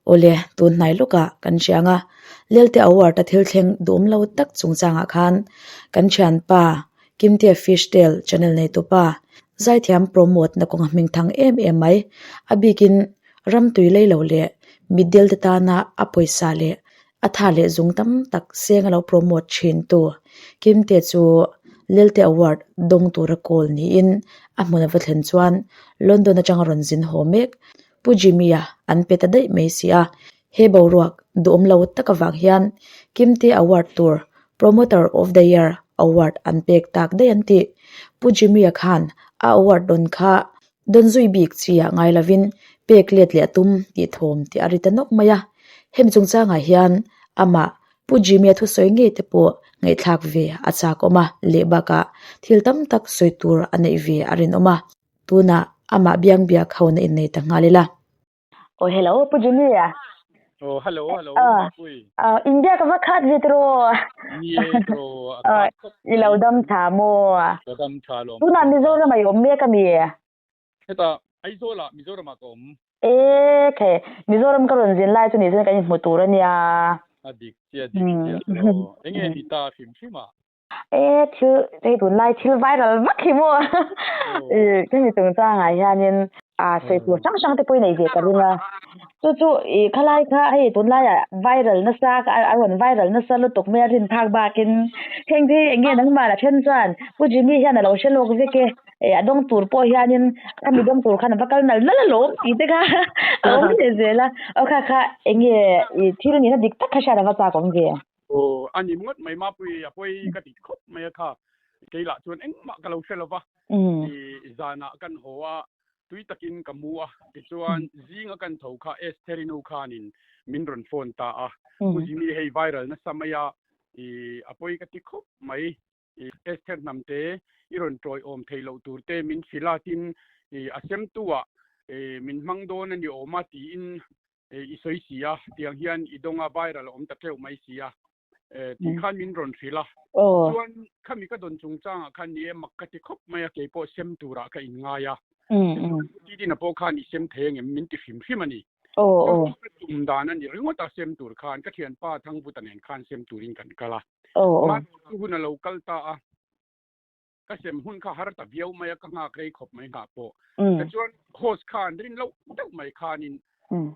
Awle, tun hnai lawkah kan hria ang a, Lelte Award a thil thleng duhawm lo tak chungchangah khan kan thianpa Kimtea Fishtail channel neitupa zaithiam promote na kawnga hming thang em em mai. A bikin ram tui lei lo leh mitdel te tana a pawisa leh a tha leh zung tam tak seng a lo promote thin tu Kimtea chu Lelte Award dawng tura call niin a hmun a va thlen chuan London atanga rawn zin haw mek Pu Jimmy-a an pe ta daih mai si a, he boruak duhawm lo tak avang hian Kimte Award tur Promoter of the Year Award an pek tak daih an ti. Pu Jimmy-a khan a award dawn kha dawn zui bik chi ah ngai lovin pek let leh a tum tih thawm tih a ri ta nawk mai a. Hemi chungchangah hian amah Pu Jimmy-a thusawi ngei te pawh ngaihthlak ve a chak awm a, leh bakah thil tam tak sawi tur a neih ve a rinawm a. Tunah amah biang biak ho na innei ta nghal ila. Oh hello Pu Jimmy a. Oh hello hello Mapui. Uh, India ka va khat ve tro. Ni e tro. Uh, i lo dam tha mo. Ka dam tha lo. Tuna Mizoram ai om mek ami. Heta Aizawl ah Mizoram ah ka om. E khe Mizoram ka rawn zin lai chu ni chuan kan inhmu tur ania. A dik chiah dik chiah tro. Enge ni ta hrim hrim ah. E thil hei tunlai thil viral vak hi maw i hemi chungchangah hianin a sawi tur hrang hrang te pawh i nei ve ka ring a chu chu i khalai kha hei tunlaiah viral nasa a rawn viral nasa lutuk mai a rin phak bakin heng te hi eng nge nangmah la then chuan Pu Jimmy hian a lo hre lawk vek e eh a dawng tur pawh hianin a mi dawng tur khan a va kal nal nal alawm tih te kha a awm leh zel a aw kha kha eng nge i thil nihna dik tak kha hriat a va chak awm ve. Aw, a ni ngawt mai Mapui, a pawi ka ti khawp mai a kha. Keilah chuan engmah ka lo hre lo va, i zanah kan haw a, tui takin ka mu a, tichuan zinga kan tho kha Estheri nu khanin min rawn phone ta a, Pu Jimmy hei viral nasa mai a, i a pawi ka ti khawp mai, i Esther hnamte i rawn tawiawm theih loh tur te min hrilh a, tin i a semtu ah min hmang dawn a ni awm a tiin i sawi si a, tiang hian i dawnga viral a awm ta teuh mai si a, tih khan min rawn hrilh a. Chuan khami ka dawn chungchangah khan ni e mak ka ti khawp mai a, kei pawh sem turah ka inngai a. Tidina pawh khan i sem thei angem min ti hrim hrim a ni. Chu ka tum dan a ni ringawt a sem tur khan ka thianpa Thangvuta nen khan sem turin kan kal a. Mahse chu hun a lo kal ta a. Ka sem hun kha har ta viau mai a, ka nghak rei khawp mai nghah pawh. Tichuan host khan rin loh deuh mai khanin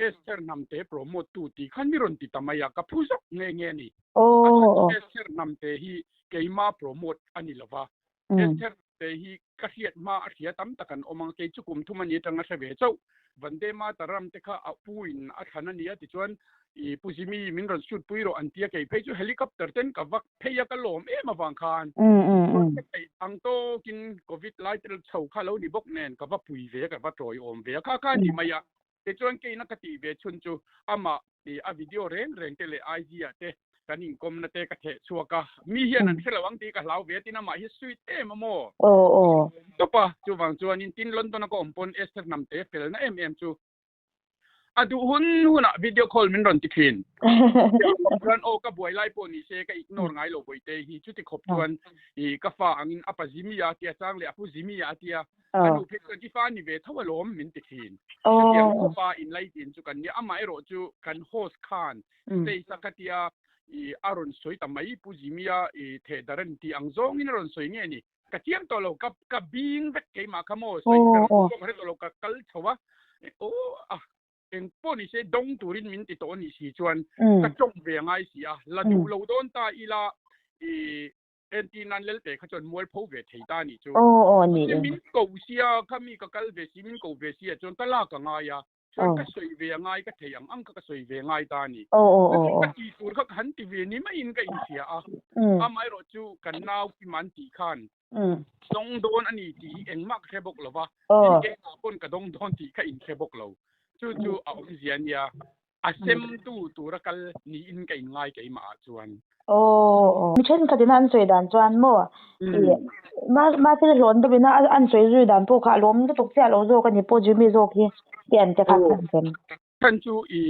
Esther Hnamte promote tu tih khan mi rawn ti ta mai a, ka phu zawk nge nge a ni. A chhan chu Esther Hnamte hi keima promote a ni lova, Esther Hnamte hi ka hriat hma a hria tam tak an awm ang, kei chu kum thum a ni atanga hre ve chauh. Vande Mataram te kha a pu in a thlan a ni a, tichuan i Pu Jimmy min rawn shoot pui rawh an ti a, kei phei chu helicopter ten ka vak phei a ka lawm em avang khan chuan ka theih ang tawkin Covid lai te chho kha lo ni bawk nen ka va pui ve a, ka va tawiawm ve a, kha kha a ni mai a. Tichuan keina ka tih ve chhun chu amah i a video reng reng te leh IG ah te kan inkawmna te ka theh chhuak a, mi hian an hre lo ang tih ka hlau ve a, tin amah hi sweet em a maw? Tawp a, chuvang chuanin tin London a ka awm pawn Esther Hnamte felna em em chu a duh hun hunah video call min rawn ti thin. Chuan aw ka buai lai pawh ni se ka ignore ngai lo Bawihte hi chuti khawp chuan i ka fa angin a pa Jimmy a tia chang leh a pu Jimmy a tia a nu phei chuan i fa ni ve tho alawm min ti thin. Chutiang khawpa inlaitin chu kan nia amaherawh chu kan host khan stage a ka tia i a rawn sawi ta mai pu Jimmy a i thehdarh tih ang zawngin a rawn sawi nge ni. Ka chiang tawh lo, ka ka bing vek keimah kha maw, sawi ber pawh ka hre tawh lo, ka kal chho a, aw a eng pawh ni se dawng turin min ti tawh a nih si chuan ka tawng ve a ngai si a, la duh lo dawn ta ila i entir nan Lelte kha chuan mualpho ve thei ta a nih chu. Mahse min ko sia, khami ka kal ve si, min ko ve sia chuan ka lak a ngai a, Chuan ka sawi ve a ngai ka thei ang ang kha ka sawi ve ngai ta a ni. Chuan ka tih tur kha ka han ti ve ni maiin ka inhria a. Amaherawh chu kan nau Kim an tih khan dawng dawn a ni tih hi engmah ka hre bawk lo va, tin keimah pawn ka dawng dawn tih ka inhre bawk lo. Chu chu a awmzia a nia. A semtu tura kal niin ka inngai keimah ah chuan. Aw. Mi thenkhat ina an sawi dan chuan maw i mahse hlawn deuh ina an sawi zui dan pawh kha a lawm lutuk chiah lo zawk a ni pawh Jimmy zawk hi ti an te kha an sem. Chhan chu i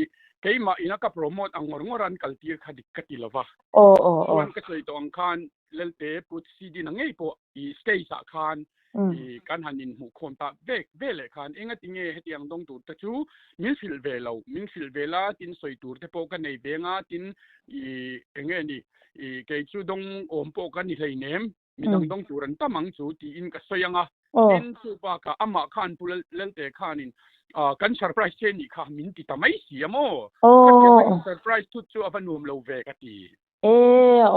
keimah ina ka promote ang ngawr ngawr an kal tir kha dik ka ti lova. Aw aw aw. Chuan ka sawi tawh ang khan Lelte Pu CD na ngei pawh i stage ah khan. I kan han in hmuh khawm tak vek ve leh khan enga tinge hetiang dawng tur te chu min hrilh ve lo min hrilh ve la tin sawi tur te pawh ka nei ve anga tin i enge ni i kei chu dawng awm pawh ka ni hleinem midang dawng tur an tam ang chu tiin ka sawi anga tin chu bakah amah khan pu Lelte khanin kan surprise che nih kha min ti ta mai si a maw surprise thut chu a va nuam lo ve ka ti. E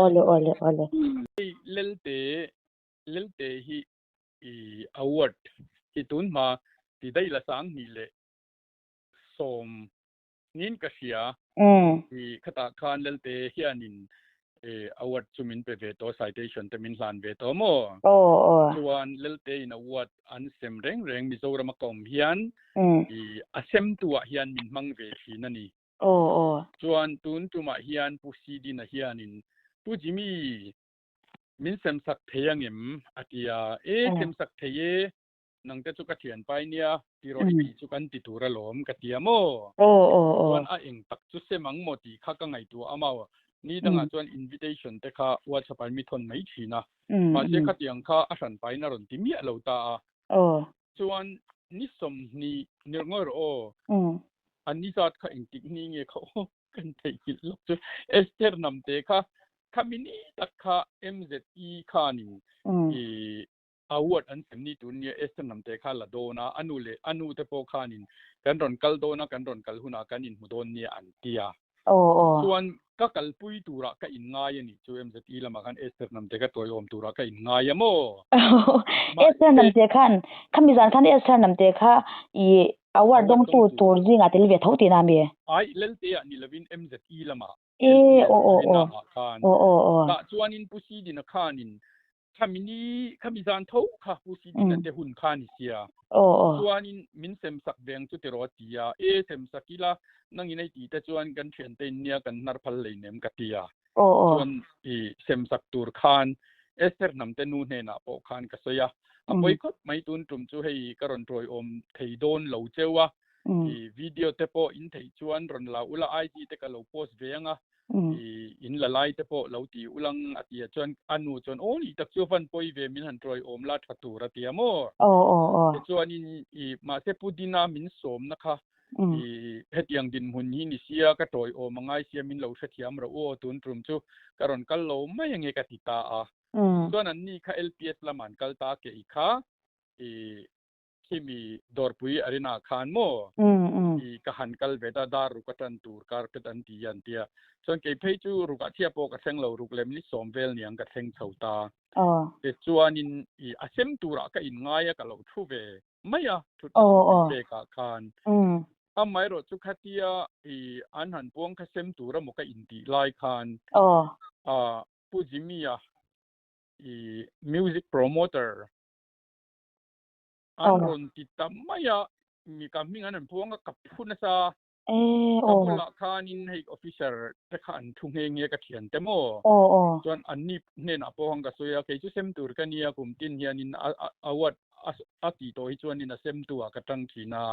awle awle awle. Lelte Lelte hi i award hi tun hma ti daih la sang hnih leh sawm niin ka hria. I khatah khan Lelte hianin award chu min pe ve tawh, citation te min hlan ve tawh maw? Chuan Lelte in award an sem reng reng Mizoram a ka awm hian i a semtu ah hian min hmang ve thin a ni. Chuan tun tumah hian Pu Sidina hianin Pu Jimmy Min semsak thei angem? a ti a. E, semsak thei e, nangte chu ka thianpai nia, ti rawh i tih chu kan ti tur alawm, ka ti a maw? Chuan a eng tak chu sem ang maw tih kha ka ngaihtuah a maw? Ni dangah chuan invitation te kha WhatsApp ah mi thawn mai thin a, mahse khatiang kha a hranpain a rawn ti miah lo ta a. Chuan ni 20 nirh ngawi rawh aw, a ni zat kha engtik ni nge kha aw? Kan theihnghilh lawk chu Esther Namte kha khami ni tak kha MZE khanin i award an sem ni tur nia Esther Namte kha la dawn a, a nu leh a nu te pawh khanin kan rawn kal dawn a, kan rawn kal hunah kan inhmu dawn nia an ti a. Chuan ka kalpui turah ka inngai a nih chu MZE lamah khan Esther Namte kha tawiawm turah ka inngai a maw? Esther Namte khan khami zan khan Esther Namte kha i Award dawngtu tur zingah tel ve tho tihna ami? Ai, Lelte ah ni lovin MZE lamah E, aw aw aw. ah khan. Aw aw aw. Tah chuanin Pu Sidina khanin khami ni, khami zan tho kha Pu Sidina te hun kha ni sia. Aw aw. Chuanin min sem sak veng chu tiraw a ti a, e sem sak ila, nangin ei tih te chuan kan thiante in nia kan hnar phal lei nem ka ti a. Aw aw. Chuan i sem sak tur khan Esther hnamte nu hnenah pawh khan ka sawi a, a pawi khawp mai tun tum chu hei ka rawn tawiawm thei dawn lo cheu a, i video te pawh in theih chuan rawn la ula IG te ka lo post ve ang a, i in la lai te pawh lo ti ulang a ti a, chuan a nu chuan aw ni tak chu a van pawi ve min han tawiawm la tha tur a ti a maw? Aw aw aw. Tichuanin i mahse Pu Dina min sawmna kha I hetiang dinhmun hi ni sia ka tawiawm a ngai sia min lo hrethiam rawh u aw tun tum chu ka rawn kal lo mai ange ka ti ta a. Chuan an ni kha LPS lamah an kal ta kei kha i khimi dawrpui arena khan maw i ka han kal ve ta dar ruk a tan tur carpet an ti an tia. Chuan kei phei chu rukah chhia pawh ka thleng lo ruk lem ni sawm vel niang ka thleng chho ta. Tichuanin i a sem turah ka inngai a ka lo thu ve mai a thutna tur min pekah khan amaherawh chu khatia i an han puang kha sem tur emaw ka intih lai khan Pu Jimmy-a i music promoter an rawn ti ta mai a mi ka hming an rawn puang a ka phu nasa ka bulah khanin hei officer te kha an thu nghe nghe ka thian te maw chuan anni hnenah pawh khan ka sawi a kei chu sem tur ka nia kum tin hianin award a tih tawh hi chuanin a sem tu ah ka tang thin a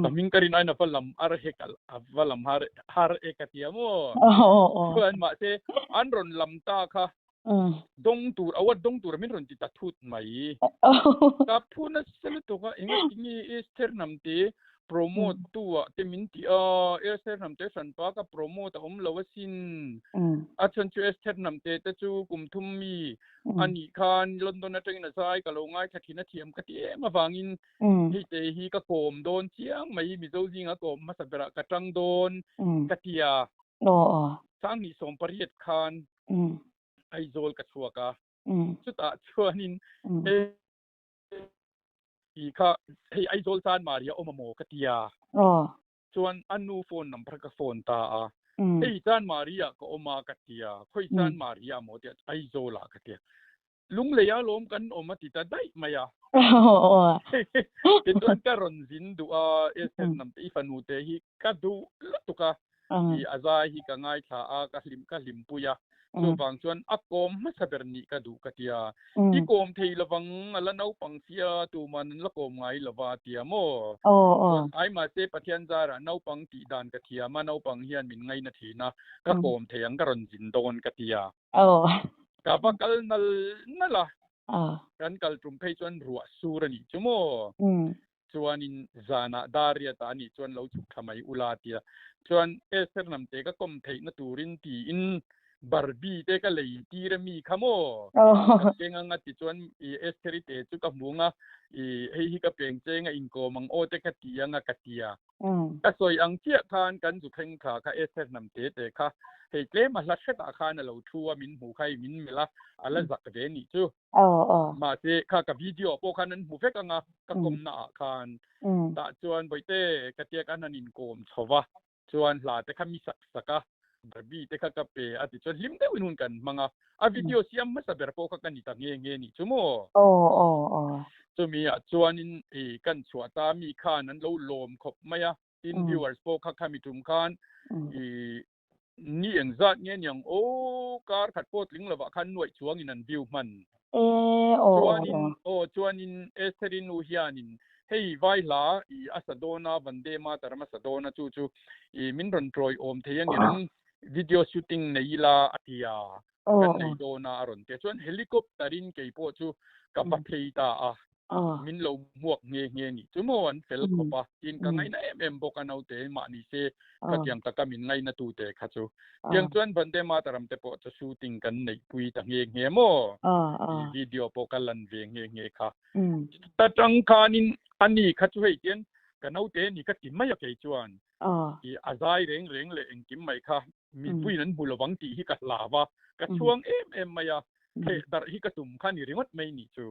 ka hming ka rin aiin a va lam ar hek a va lam har har e ka tia maw chuan mahse an rawn lam ta kha dawng tur award dawng tur min rawn ti ta thut mai ka phu nasa lutuk a eng tinge Esther Hnamte promote tu ah te min ti a Esther Hnamte hranpa ka promote a awm lo asin a chhan chu Esther Hnamte te chu kum thum mi a nih khan London atangin a zai ka lo ngaithla thin a thiam ka ti em avangin hei te hi ka kawm dawn chiang mai Mizo zinga kawm hmasa berah ka tang dawn ka ti a Sanghnih 18 khan Aizawl ka chhuak a chutah chuanin hei kha hei Aizawl tan Maria awm amaw ka ti a chuan a nu phone number ka phone ta a hei tan Maria ka awm a ka ti a khawi tan Maria maw tia Aizawl ah ka ti a Lungleia lawm kan awm a ti ta daih mai a tichuan ka rawn zin duh a Esther Namte i fanu te hi ka duh lutuk a i a zai hi ka ngaithla a ka hlim ka hlimpui a chuvang chuan a kawm hmasa ber nih ka duh ka tia i kawm thei lovang a la naupang sia tuman an la kawm ngai lova a tia maw chuan ai mahse Pathian zarah naupang tih dan ka thiam a naupang hian min ngaina thin a ka kawm thei ang ka rawn zin dawn ka tia ka va kal nal nal a. Kan kal tum phei chuan ruah sur a nih chu maw? Chuanin zanah Dariat ah a nih chuan lo chhuk thla mai ula tia. Chuan Esther Namte ka kawm theihna turin tiin Barbie te ka lei tir a mi kha maw? Ka keng anga ti chuan i Esther-i te chu ka hmu anga i hei hi ka peng cheng a inkawm ang aw te ka ti anga ka tia. Ka sawi ang chiah khan kan zu thleng thla kha Esther Hnamte te kha hei tlem a hla hretah khan a lo thu a min hmu kha hei min melh a, a la zak ve nih chu. Mahse kha ka video pawh khan an hmu vek anga ka kawmna ah khan tah chuan Bawihte ka tia khan an inkawm chho va chuan hla te kha mi sak sak a, Barbie te kha ka pe a ti chuan hlim deuhin hun kan hmang a, a video siam hmasa ber pawh kha ka ni ta nghe nghe nih chu maw? Chumi ah chuanin i kan chhuah ta mi khan an lo lawm khawp mai a, tin viewers pawh kha khami tum khan i ni engzat nge niang aw kar khat pawh tling lovah khan nuaih chuangin an view hman. Chuanin aw chuanin Estheri nu hianin Hei vai hla i a sa dawn a, Vande Mataram a sa dawn a, chu chu i min rawn tawi awm thei angem video shooting nei ila a ti a, kan nei dawn a a rawn ti a. Chuan helicopter in kei pawh chu ka va phei ta a, min lo hmuak nghe nghe nih chu maw an fel khawp a, tin ka ngaina em em bawk a naute mahni se khatiang taka min ngaina tu te kha chu. Tiang chuan Vande Mataram te pawh chu shooting kan neihpui ta nghe nghe maw, i video pawh ka lan ve nghe nghe kha. Ta tang khanin ani kha chu hei tian ka naute ni ka ti mai a kei chuan i a zai reng reng leh engkim mai kha mipuiin an hmu lovang tih hi ka hlau a, ka chhuang em em mai a, theh darh hi ka tum kha ni ringawt mai nih chu.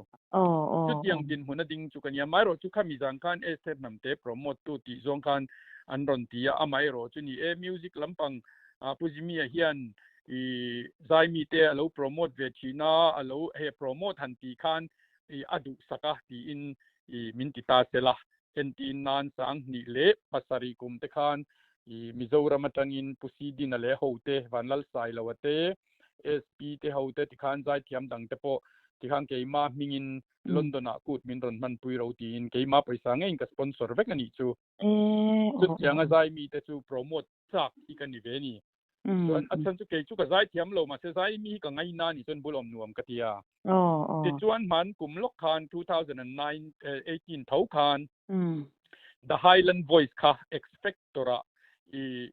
Chutiang dinhmun a ding chu ka nia. Amaherawh chu khami zan khan Esther Hnamte promote tu tih zawng khan an rawn ti a, amaherawh chu ni e music lampang Pu Jimmy-a hian i zaimi te a lo promote ve thin a, a lo he promote han tih khan i a duhsak a tiin i min ti ta sela. Entin nan 2007 kum te khan i Mizoram atangin Pu Sidina leh hote Vanlalsailoa te, SP te hote tikhan zaithiam dang te pawh tikhan keimah hmingin London ah kut min rawn hmanpui ro tiin keimah pawisa ngeiin ka sponsor vek a nih chu. Chutianga zaimi te chu promote chak hi ka ni ve ni. Chuan a chhan chu kei chu ka zai thiam lo mahse zai mi hi ka ngaina ni chuan bul awm nuam ka ti a. Tichuan hman kum lawk khan 2009 18 tho khan The Highland Voice kha X Factor ah i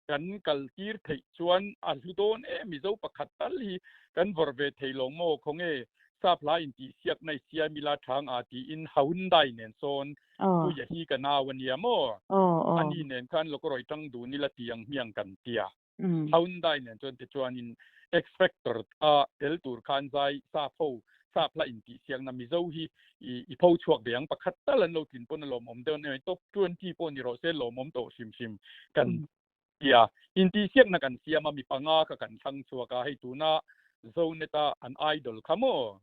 kan kal tir theih chuan a hlu dawn em Mizo pakhat tal hi kan vawrh ve thei lawng maw khawnge sap hla intihsiak nai siam ila thang a tiin Hyundai nen sawn Puia hi ka nau a nia maw? Ani nen khan Lokawrawi tang dun ila ti ang hmiang kan tia. Hyundai nen chuan tichuanin X Factor a tel tur khan zai sap ho sap hla intihsiakna Mizo hi i pho chhuak ve ang pakhat tal an lo tlin pawn a lawmawm deuh a ni. Top 20 pawh ni rawh se lawmawm tawh hrim hrim kan tia. Intihsiakna kan siam a mi panga kha kan thlang chhuak a hei tuna Zonet a an idol kha maw?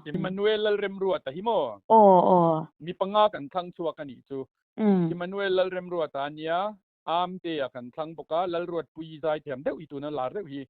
Emmanuel Lalremruata hi maw? Mi panga kan thlang chhuak a nih chu. Emmanuel Lalremruata a nia, Amtea kan thlang bawk a, Lalruatpuii zaithiam deuh hi tuna lar deuh hi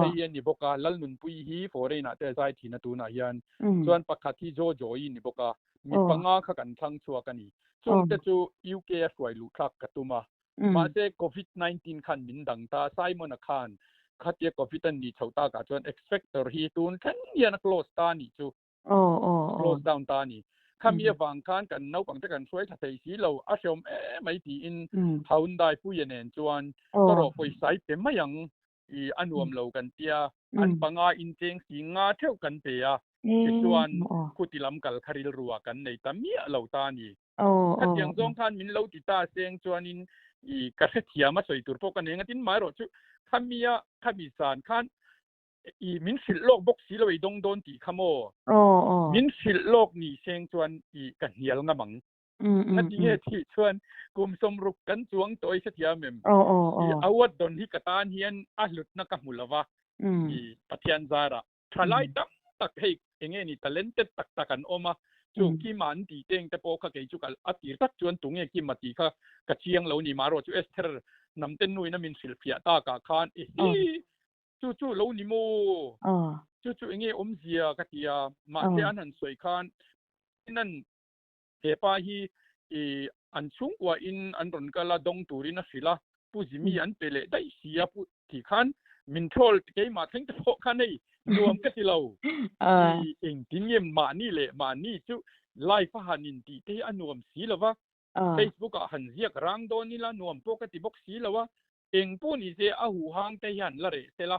hei a ni bawk a, Lalnunpuii hi foreign ah te a zai thin a tunah hian. Chuan pakhat hi Jojo-i ni bawk a, mi panga kha kan thlang chhuak a ni. Chungte chu UK a hruai luh thlak ka tum a, Mahse Covid 19 khan min dang ta, Simon-a khan khatia Covid a ni chho takah chuan X Factor hi tun thleng hian a close ta nih chu, close down ta a ni. Khami avang khan kan naupang te kan hruai thla thei si lo, a hreawm em mai tiin Hyundai Puia nen chuan ka rawh pawisa i pe mai ang i a nuam lo kan tia, an panga incheng si nga theuh kan pe a, tichuan khuti lam kal kha rilruah kan nei ta miah lo ta a ni. Khatiang zawng khan min lo ti ta seng chuanin i ka hrethiam a sawi tur pawh ka nei ang a, tin maherawh chu khamia khami zan khan i min hrilh lawk bawk si lo ei dawng dawn tih kha maw? Min hrilh lawk ni seng chuan i ka hnial ngam ang. Ngatinge tih chuan kum 60 kan chuang tawh i hrethiam em? I award dawn hi ka tan hian a hlutna ka hmu lo va, i Pathian zarah Thalai tam tak hei enge ni talented tak tak an awm a, chu Kima an tih teng te pawh kha kei chu ka a tir tak chuan tunge Kima tih kha ka chiang lo ni marawh chu Esther Hnamte nuin a min hrilhfiah takah khan ehi chu chu lo ni maw chu chu enge awmzia ka ti a, mahse an han sawi khan nan He pa hi i an chhungkua in an rawn kal a, dawng turin a hrilh a, Pu Jimmy an pe leh daih si a, Pu tih khan Min troll keimah thleng te pawh kha nei nuam ka ti lo. I engtin nge mahni leh mahni chu live a han in tih te hi a nuam si lo va. Facebook ah han ziak rang dawn ila nuam pawh ka ti bawk si lo a. Eng pawh ni se a huhang te hian la reh sela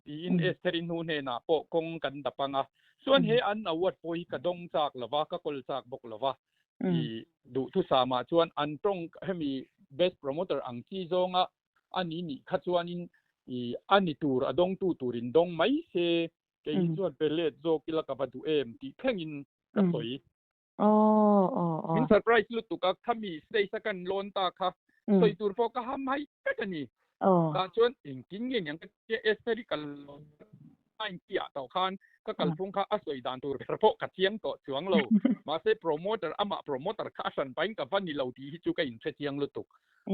tiin Esther-i hnu hnenah pawh kawng kan dap ang a. Chuan he an award pawh hi ka dawng chak lo va, ka kawl chak bawk lo va. I duhthusamah chuan an tawng hemi best promoter ang chi zawnga a ni nih kha chuanin i a ni tur a dawngtu turin dawng mai se kei hi chuan pe let zawk ila ka va duh em tih thlengin ka sawi. Min surprise lutuk a, khami stage a kan lawn ta kha sawi tur pawh ka ham hai vek a ni. Tah chuan engtin nge niang ka tia Esther-i kal line piah tawh khan ka kalphung kha a sawi dan tur ber pawh ka chiang tawh chuang lo. Mahse promoter amah promoter kha a hran pahin ka va ni lo tih hi chu ka inhre chiang lutuk.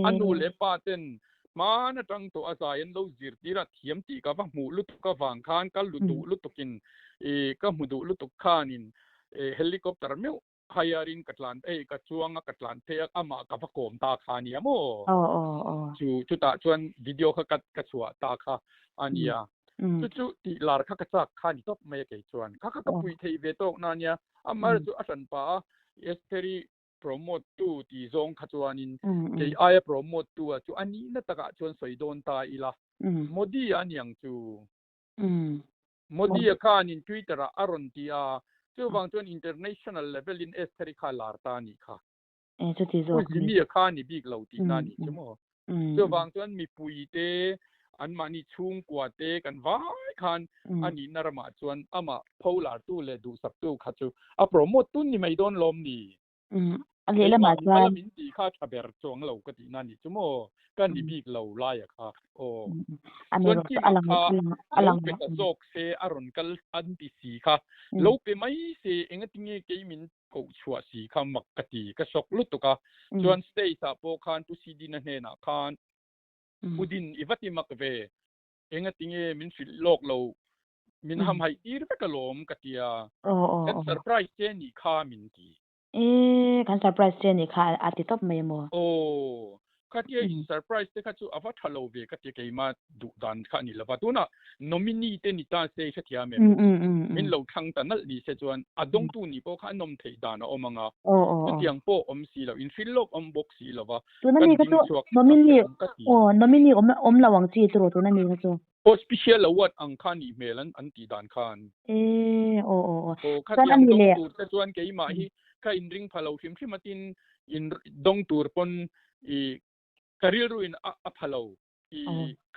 A nu leh pa ten hman atang tawh a zai an lo zirtir a thiam tih ka va hmuh lutuk avang khan ka lu duh lutukin ih ka hmu duh lutuk khanin ih helicopter meuh hire in ka tlan ei ka chuang a ka tlan phei a amah ka va kawm ta kha ania maw? Chu chutah chuan video kha ka ka chhuah ta kha ania. Chu chu tih lar kha ka chak kha ni tawp mai a kei chuan. Kha kha ka pui thei ve tawk na ania. Amah chu a hran pah a Estheri promote tu tih zawng kha chuanin kei aia promote tu a chu a nihna takah chuan sawi dawn ta ila. Modi a niang chu. Modi a khanin Twitter ah a rawn ti a, chuvang chuan international level in Estheri kha lar ta a nih kha. Pu Jimmy a kha a ni bik lo tihna a nih chu maw. Chuvang chuan mipui te, anmahni chhungkua te kan vai khan a nihna ramah chuan amah pho lartu leh duhsaktu kha chu a promote tun ni mai dawn lawm ni. A lehlamah Keimah chuan. hmalam in tih kha tha ber chuang lo ka tihna a nih chu maw? Ka ni bik lo laia kha aw. A Chuan ni Kima a lang kha a lo lang pe ta zawk se a rawn kal an ti si kha. Lo pe mai se engatinge kei min koh chhuah si kha mak ka ti ka shock lutuk a. Chuan stage ah pawh khan Pu Sidina hnenah khan Pu Din i va ti mak ve engatinge min hrilh lawk lo min hamhaih tir vek alawm ka tia. Kan surprise che nih kha min ti. E, kan surprise che nih kha a ti tawp mai maw? Aw, khatia in surprise te kha chu a va tha lo ve ka ti keimah duh dan kha a ni lova. Tunah nominee te ni ta se hrethiam em? Min lo thlang ta nalh ni se chuan a dawngtu nih pawh kha a nawm theih dan a awm ang a. Chutiang pawh awm si lo, inhrilh lawk awm bawk si lova Tuna kan mi kha ding chu chhuak a nominee hrehawm ka ti. aw nominee awm awm lo ang chi tiraw tuna mi kha chu. Aw special award ang kha nih hmel an an tih dan khan. E aw aw aw. Aw Chuan a khatiang ni dawng le. tur te chuan keimah hi ka inring pha lo hrim hrim a tin in dawng tur pawn i ka rilru in a a pha lo i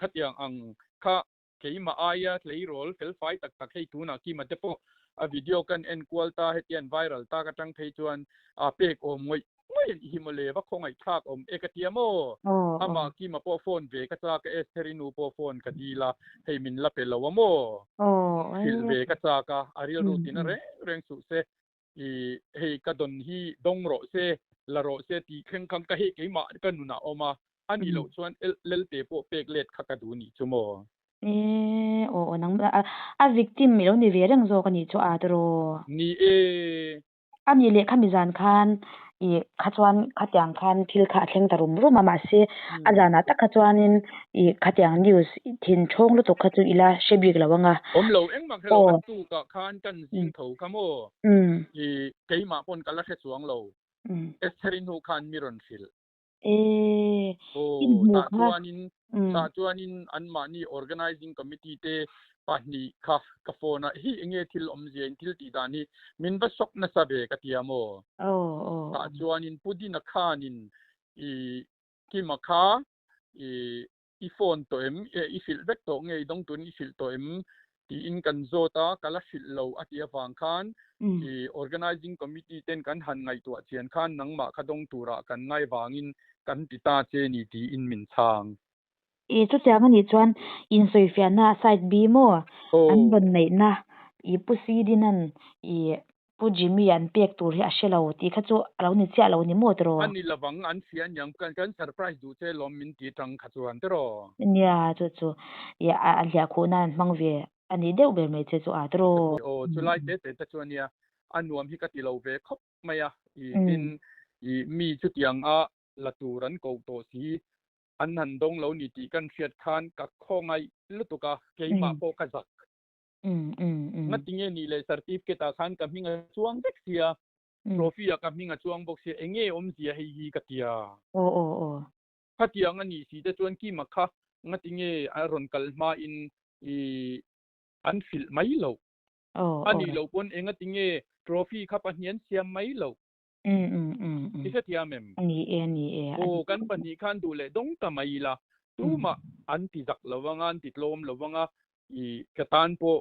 khatiang ang kha keimah aia tleirawl felfai tak tak hei tunah Kima te pawh a video kan en kual ta hetian viral tak atang phei chuan a pek awm ngawih ngawih an hi mawle va khawngaih thlak awm e ka tia maw? Amah Kima pawh phone ve ka chak a, Estheri nu pawh phone ka dil a, hei min la pe lo a maw? Hrilh ve ka chak a, a rilru tina reng reng suh se, i hei ka dawn hi dawng rawh se, la rawh se tih thleng khan ka hei keimah ka nunah awm a, a nih loh chuan Lelte pawh pek let kha ka duh nih chu maw? E aw aw nang a victim i lo ni ve reng zawk a nih chu a tiraw? Ni e. A nih leh khami zan khan i kha chuan khatiang khan thil kha a thleng ta rum rum a, mahse a zanah tak kha chuanin i khatiang news thin thawng lutuk kha chu ila hre bik lo ang a. Awm lo engmah kha lo a tukah khan kan zing tho kha maw? I keimah pawn ka la hre chuang lo. Estheri hnu khan mi rawn hrilh. E Aw, tah chuanin tah chuanin anmahni organizing committee te pahnih kha ka phone a, hi enge thil awmzia in thil tih dan hi min va shock nasa ve ka tia maw? Tah chuanin Pu Dina khanin i Kima kha i i phone tawh em, i hrilh vek tawh nge i dawng turin i hrilh tawh em tiin kan zawt a, ka la hrilh lo a tih avang khan i organizing committee ten kan han ngaihtuah chian khan nangmah kha dawng turah kan ngai vangin kan ti ta che ni tiin min chhang. I chutiang anih chuan insawifiahna side B maw an rawn neihna i Pu Sidinan i Pu Jimmy an pek tur hi a hre lo tih kha chu a lo ni chiah lo ni maw tiraw? A ni lovang, an hria aniang kan kan surprise duh che lawm min ti tang kha chuan tiraw? Nia chu chu i a hliah khuh nan hmang ve a nih deuh ber mai che chu a tiraw? Aw chulai te te te chu ania a nuam hi ka ti lo ve khawp mai a, i tin i mi chutiang a la tur an koh tawh si. An han dawng lo ni tih kan hriat khan ka khawngaih lutuk a, keimah pawh ka zak. Ngatinge nih leh certificate ah khan ka hming a chuang vek sia, trophy ah ka hming a chuang bawk sia, enge awmzia hei hi ka tia. Khatiang a nih si te chuan Kima kha ngatinge a rawn kal hma in i an hrilh mai loh. A nih loh pawn engatinge trophy kha pahnih an siam mai loh. I hrethiam em? Ni e, ni e. Aw, kan pahnih khan duh leh dawng ta mai ila, tumah an ti zak lo anga, an ti tlawm lo anga, i ka tan pawh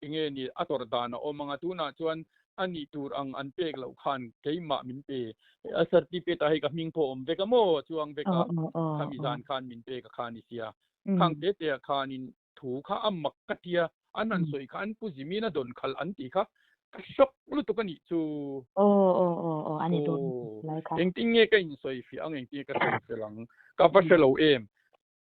enge ni a tawrh dan a awm anga, tunah chuan a nih tur ang an pek loh khan keimah min pe. A certificate ah hei ka hming pawh awm vek a maw, a chuang vek a, khami zan khan min pek a kha ni sia. Khang te te ah khanin thu kha a mak ka tia, an han sawi kha an pu Zimina dawn khalh an tih kha ka shock lutuk a nih chu. Aw aw aw aw a ni dawn lai kha. Engtin nge ka insawi fiah ang engtin nge ka sawi fel ang ka va hre lo em.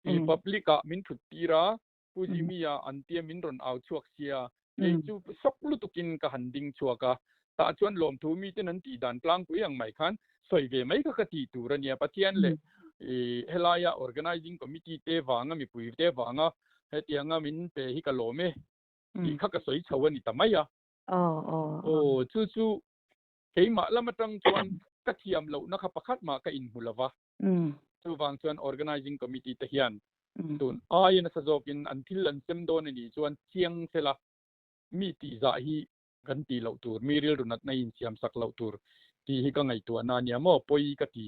I public ah min thut tir a, Pu Zimia an tia min rawn au chhuak sia, kei chu shock lutuk in ka han ding chhuak a, tah chuan lawmthu miten an tih dan tlangpui ang mai khan sawi ve mai kha ka tih tur a nia. Pathian leh helaia Organizing Committee te vanga mipui te vanga hetianga min pe hi ka lawm e tih kha ka sawi chho a ni ta mai a. Aw chu chu keimah lam atang chuan ka thiam lohna kha pakhat mah ka inhmu lo va. Chuvang chuan Organizing Committee te hian tun aia nasa zawkin an thil an sem dawn a nih chuan chiang sela mi tihzah hi kan tih loh tur, mi rilru natna insiam sak loh tur tih hi ka ngaihtuahna a nia maw, pawi ka ti.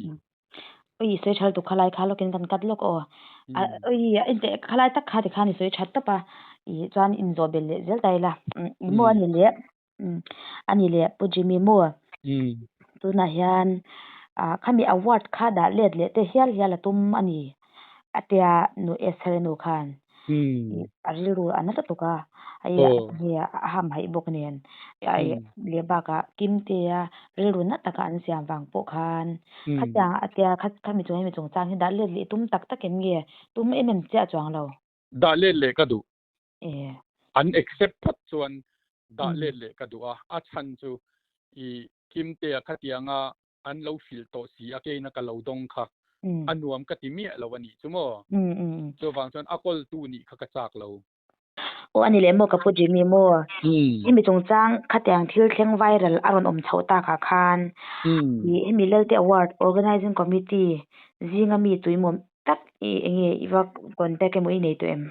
Ui, sawi ṭha lutuk khalai kha lawkin kan cut lawk aw. Ui, inte khalai tak kha tikhan i sawi ṭhat tawp a, i chuan inzawh belh leh zel ta ila. I maw a ni leh, a ni leh Pu Jimmy maw? Tunah hian khami award kha dah let leh te hial hial a tum a ni. A tia nu Esther-i nu khan a rilru a nasa tuk a, hei a hamhaih bawk nen leh bakah Kimtea rilru na taka an siam vang pawh khan khatiang a tia khami chung hemi chungchang hi dah let leh tum tak tak em nge tum em em chiah chuang lo. Dah let leh ka duh. An accept phawt chuan dah let leh ka duh a, a chhan chu i Kimtea khatianga an lo hrilh tawh si a keina ka lo dawng kha a nuam ka ti miah lo a nih chu maw? Chuvang chuan a kawltu nih kha ka chak lo. Aw a ni leh maw ka pu Jimmy maw? Hemi chungchang khatiang thil thleng viral a rawn awm chhoh takah khan hemi Lelte Award Organizing Committee zinga mi tuimaw tak i enge i va contact emaw i nei tawh em?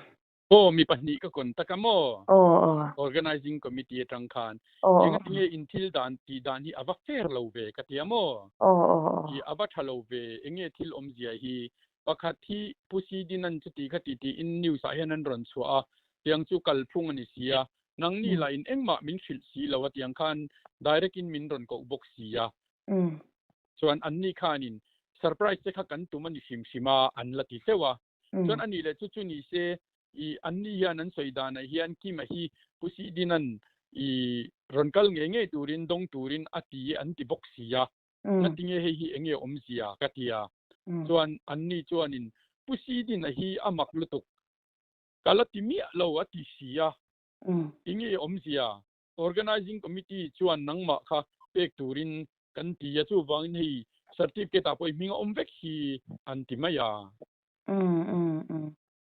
Aw, mi pahnih ka contact a maw? Aw, aw. Organizing committee atang khan. Aw, aw. Engati nge in thil dan tih dan hi a va fair lo ve ka ti a maw? Aw, aw, aw. I a va tha lo ve, enge thil awmzia hi? Pakhat hi Pu Sidinan chuti kha ti tiin news ah hian an rawn chhuah a, tiang chu kalphung a ni si a, nangni lah in engmah min hrilh si lo a tiang khan direct in min rawn koh bawk si a. Chuan anni khanin surprise te kha kan tum a ni hrim hrim a an la ti hleuh a. Chuan a nih leh chu chu ni se i anni hian an sawi danah hian Kima hi Pu Sidinan i rawn kal ngei ngei turin dawng turin a ti an ti bawk si a. Ngatinge hei hi enge awmzia ka ti a. Chuan anni chuanin Pu Sidina hi a mak lutuk ka la ti miah lo a ti si a. Enge awmzia? Organizing Committee chuan nangmah kha pek turin kan ti a, chuvangin hei certificate ah pawh i hming a awm vek hi an ti mai a.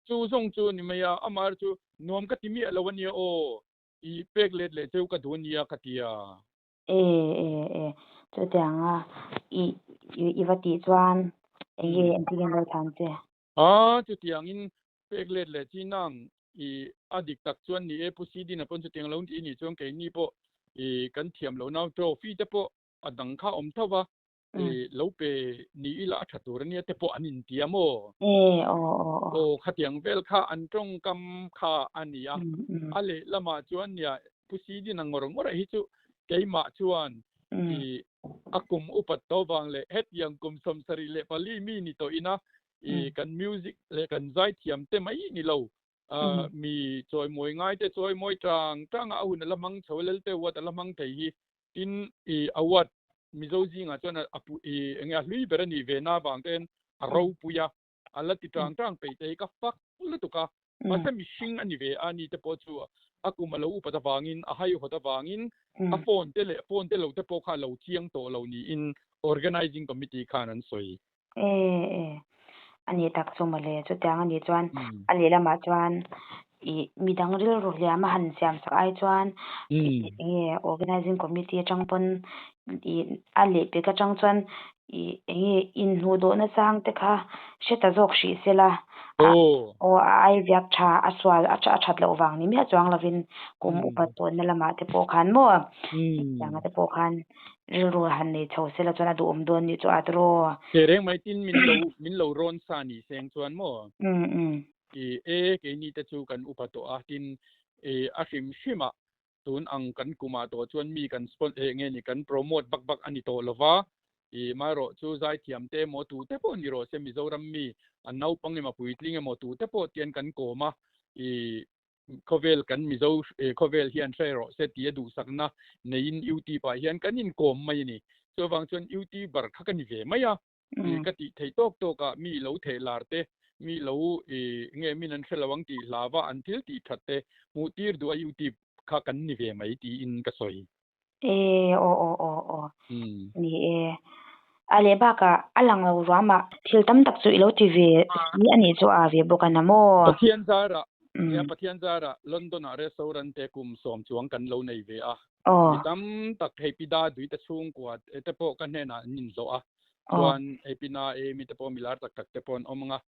Chu zawng chu ni mai a, amah chu nuam ka ti miah lo a nia aw, i pek let leh cheu ka duh a nia ka ti a. E e e, chutianga i i va tih chuan enge engtin nge an lo thlan che? A, chutiangin pek let leh chi nang i a dik tak chuan ni e, Pu Sidina pawn chutiang lo tih nih chuan keini pawh i kan thiam lo nau trophy te pawh a dang kha awm tho va, i lo pe ni ila a tha tur ania te pawh an intia maw? E, aw aw aw. Aw, khatiang vel kha an tawngkam kha a ni a, a lehlamah chuan nia Pu Sidina ngawr ngawr hi chu keimah chuan i a kum upat tawh vang leh hetiang kum 74 mi ni tawh ina i kan music leh kan zaithiam te mai ni lo mi chawimawi ngai te chawimawi tang tang a a hun a la hmang chho lelte award a la hmang thei hi tin i award Mizo zingah chuan a i enge a hlui ber a nih ve na vang ten a ropui a a la ti tang tang peih te hi ka fak lutuk a mahse mihring a ni ve a ni te pawh chu a kum a lo upat avangin a haihawt avangin a phone te leh phone te lo te pawh kha a lo chiang tawh lo niin organizing committee khan an sawi. E e. Ani tak chu mawle chutiang anih chuan a lehlamah chuan ih midang rilru hliam a han siam sak ai chuan enge organizing committee atang pawn ih a lehpek atang chuan ih enge inhnuhdawh nasang te kha hre ta zawk hrih sela a aw a ai viak tha a sual a that loh vang ni miah chuang lovin kum upa tawnna lamah te pawh khan maw hetianga te pawh khan rilru han nei chho sela chuan a duhawm dawn nih chu a tiraw. Che reng mai tin min lo min lo rawn sa ni seng chuan maw? I e keini te chu kan upa tawh a tin i a hrim hrim ah tun ang kan kum ah tawh chuan mi kan spon eh nge ni kan promote bak bak a ni tawh lova i marawh chu zaithiam te emaw tu te pawh ni rawh se Mizoram mi an naupang emaw puitling emaw tu te pawh tian kan kawm a i Khawvel kan Mizo khawvel hian hre rawh se tia duhsakna neiin YouTube ah hian kan inkawm mai a ni. Chuvang chuan YouTuber kha ka ni ve mai a, ka tih theih tawk tawk ah mi lo theh lar te, mi lo nge min an hre lo ang tih hlava an thil tih that te hmuh tir duh a YouTube kha kan ni ve mai tiin ka sawi. E aw aw aw aw ni e. A leh bakah a lang lo ruamah thil tam tak chu i lo ti ve si a nih chu a ve bawk a na maw? Pathian zarah nia Pathian zarah London ah restaurant te kum sawm chuang kan lo nei ve a. Mi tam tak hei pi da dui te chhungkua te pawh ka hnenah an inhlawh a. Chuan hei pi na e mi te pawh milar tak tak te pawh an awm ang a.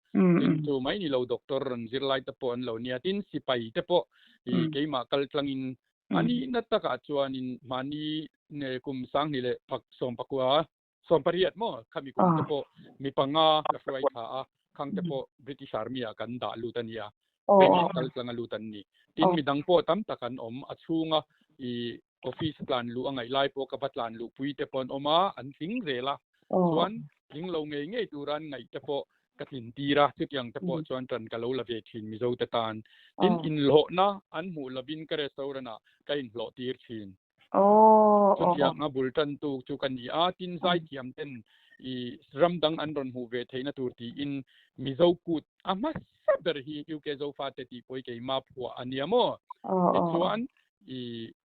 Tin chu mai ni lo doctor rawn zirlai te pawh an lo nia. Tin sipai te pawh i keimah kal tlangin A nihna takah chuanin mahni kum sanghnih leh pak sawmpakua, sawmpariat maw khami kum te pawh mi panga ka hruai thla a, khang te pawh British Army ah kan dah lut a nia, keimah kal tlang a lut an ni. Tin midang pawh tam tak an awm, a chhunga i office tlan luh a ngaih lai pawh ka va tlan luh pui te pawh an awm a, an tling zel a, chuan tling lo ngei ngei tura an ngaih te pawh ka tlin tir a, chutiang te pawh chuan ṭan ka lo la ve ṭhin Mizo te tan. Tin, inhlawhna an hmuh lovin ka restaurant ah ka inhlawh tir ṭhin. Chutiang a bul ṭantu chu ka ni a, tin zaithiam ten i ram dang an rawn hmuh ve theihna tur tiin Mizo kut a hmasa ber hi UK Zofate tih pawh hi keima phuah a nia maw? Tichuan i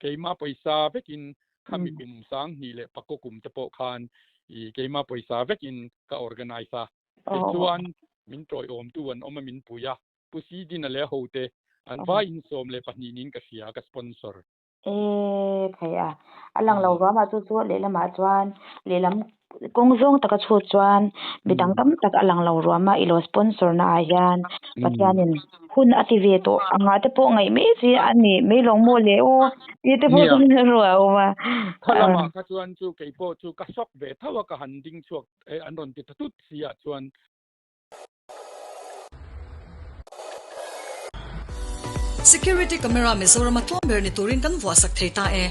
keima pawisa vekin khami kum sanghnih leh pakaw kum te pawh khan i keima pawisa vekin ka organize a. Tichuan min tawiawmtu an awm a min pui a, Pu Sidina leh a hote an vaiin 12 niin ka hria ka sponsor. E thei a, a lang lo vamah chu chu lehlamah chuan lehlam kawng zawng taka chhut chuan mi dang tam tak a lang lo ruam a i lo sponsor na ah hian Pathianin hun a ti ve tawh angah te pawh ngaih mai chi a ni mai lawng maw le aw tih te pawh chu rilru a awm a. Kha lamah kha chuan chu kei pawh chu ka shock ve tho a ka han ding chhuak an rawn ti ta tut si ah chuan. Security camera Mizoram a tlawm ber ni turin kan vuahsak thei ta e.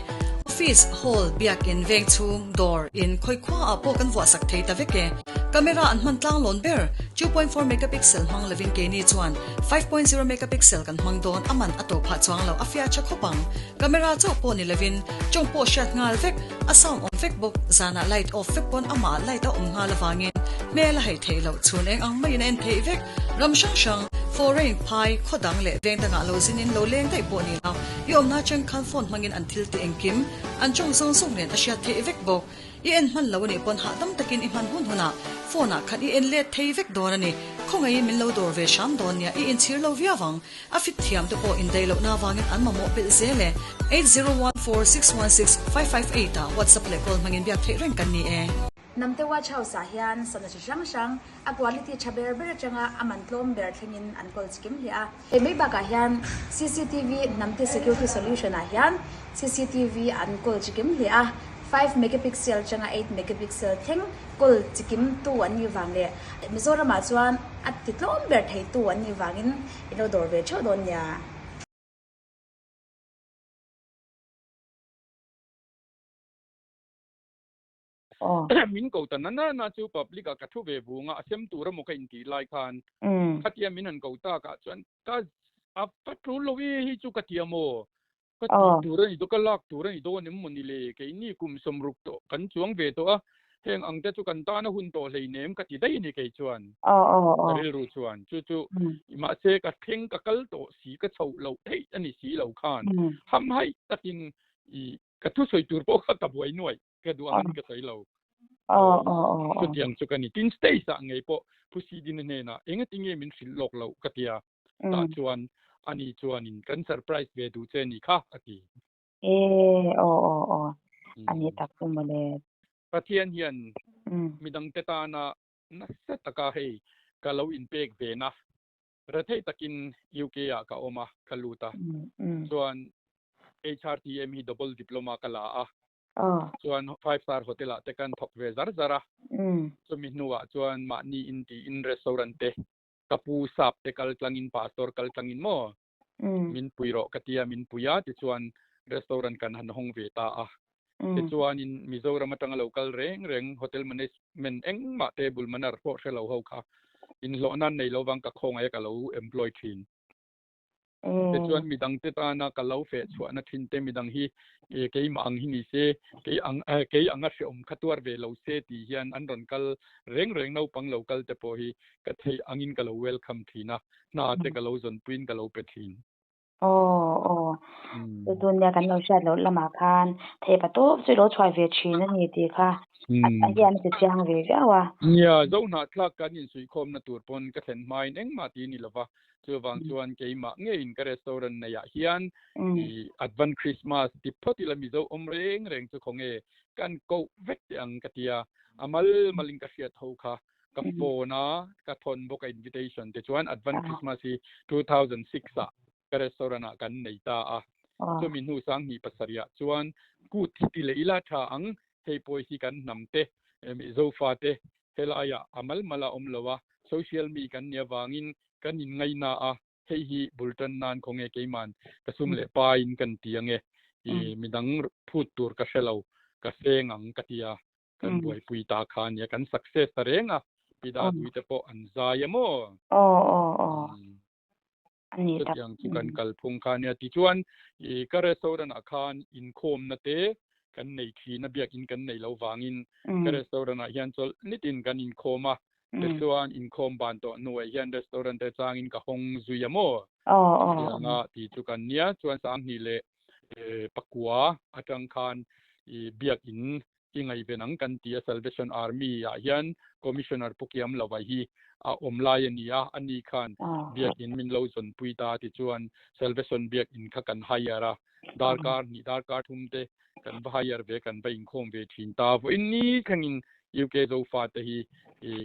Office, hall, biakin, veng chhung, dawr, in, khawi khua ah pawh kan vuahsak thei ta vek e. Camera an hman tlang lawn ber, 2.4 megapixel hmang lovin keini chuan 5.0 megapixel kan hmang dawn a man a to phah chuang lo a fiah tha khawp ang. Camera chauh pawh ni lovin tawng pawh hriat nghal vek, a sound awm vek bawk, zanah light off vek pawn amah light a awm nghal avangin hmel a haih theih loh chhun eng ang maiin a en theih vek. Ram hrang hrang, foreign, phai, khaw dang leh veng dangah lo zinin lo leng daih pawh ni lo, i awmna atang khan phone hmangin an thil tih engkim, an tawng zawng zawng nen a hriat theih vek bawk. I en hman lo a nih pawn hahdam takin i hman hun hunah phone ah khan i en let thei vek dawn a ni. Khawngaihin min lo dawr ve hram dawn nia, i inchhir lo viau ang. A fit thiam te pawh indaih lohna avangin an mamawh belh zel e. 8014616558 ah WhatsApp leh call hmangin biak theih reng kan ni e. Namte Watch House ah hian sana chi hrang hrang, a quality tha ber ber atanga a man tlawm ber thlengin an kawl chikim hle a. Hei mai bakah hian cctv Namte Security Solution ah hian cctv an kawl chikim hle a, 5 megapixel atanga 8 megapixel thleng kawl chikim tu an nih vang leh Mizoram ah chuan a ti tlawm ber thei tu an nih vangin i lo dawr ve theuh dawn nia. Min ko ta na na na chu public ah ka thu ve vung a, a sem tur emaw ka intih lai khan khatia min han ko tak ah chuan ka a va tul lo e hi chu ka ti a maw, ka tih tur a ni dawn, ka lak tur a ni dawn em maw ni le, keini kum sawmruk tawh kan chuang ve tawh a, heng ang te chu kan tana hun tawh hleinem ka ti daih a ni kei chuan ka rilru chuan chu chu mahse ka thleng ka kal tawh si ka chhoh loh theih a ni si lo khan hamhaih takin i ka thusawi tur pawh kha ka buai nuaih ka duh angin ka sawi lo. Chutiang chu ka ni. Tin stage ah ngei pawh Pu Sidina hnenah engatinge min hrilh lawk loh ka tia. Tah chuan ani chuanin kan surprise ve duh che ni kha a ti. E aw aw aw ani tak chu mawle. Pathian hian midangte tana nasa taka hei ka lo inpek ve na. Rethei takin UK ah ka awm a, ka lut a. Chuan HRTM hi double diploma ka la a. Chuan five star hotel ah te kan thawk ve zar zar a. Chumi hnuah chuan mahni in tiin restaurant te ka pu sap te kal tlangin pastor kal tlangin maw min pui rawh ka tia min pui a tichuan restaurant kan han hawng ve ta a. Tichuanin Mizoram atanga lo kal reng reng hotel management engmah table manner pawh hre lo ho kha inhlawh nan nei lo vang ka khawngaih a ka lo employ thin. Tichuan midangte tana ka lo feh chhuahna thin te midang hi keimah ang hi ni se, kei ang kei anga hreawm kha tuar ve lo se tih hian an rawn kal reng reng naupang lo kal te pawh hi ka theih angin ka lo welcome thin a, hna te ka lo zawnpuiin ka lo pe thin. Aw aw, chu chu nia kan lo hriat loh lamah khan theih pa tawp chu i lo chhuai ve thin a ni tih kha a hian a ti chiang ve viau a. Nia, Zohnahthlak kan insuihkhawmna tur pawn ka thlen hmain engmah ti ni lova, chuvang chuan keimah ngeiin ka restaurant neiah hian i Advent Christmas ti phawt ila Mizo awm reng reng chu khawnge kan koh vek teh ang ka ti a, a mal malin ka hriat ho kha ka phone a ka thawn bawk a invitation te chuan Advent Christmas hi 2006 ah ka restaurant ah kan nei ta a, chumi hnu sanghnih pasarih ah chuan kut hi ti leh ila tha ang, hei pawh hi kan hnam te Zofa te helaiah a mal mal a awm lo a, social mi kan nih avangin kan inngaihna a, hei hi bul tan nan khawnge keiman ka sum leh pain kan ti ange, i midang phut tur ka hre lo, ka seng ang ka ti a, kan buaipui ta kha ania, kan success ta reng a, pi Dadui te pawh an zai a maw? Aw aw aw. Ani tak. Chutiang chu kan kalphung kha ania. Tichuan i ka restaurant ah khan inkhawmna te kan nei thin a, biakin kan nei lo vangin ka restaurant ah hian chawlh nitin kan inkhawm a, tichuan inkhawm ban tawh hnuah hian restaurant te changin ka hawng zui a maw? Chutiang a ti chu kan nia. Chuan sanghnih leh pakua atang khan i biakin i ngaihven ang kan ti a, Salvation Army ah hian Commissioner Pu Kiam Lova hi a awm lai a ni a, ani khan biakin min lo zawnpui ta tichuan Salvation biakin kha kan hire a, darkar hnih darkar thum te kan va hire ve kan va inkhawm ve thin ta, vawiin ni thlengin UK Zofa te hi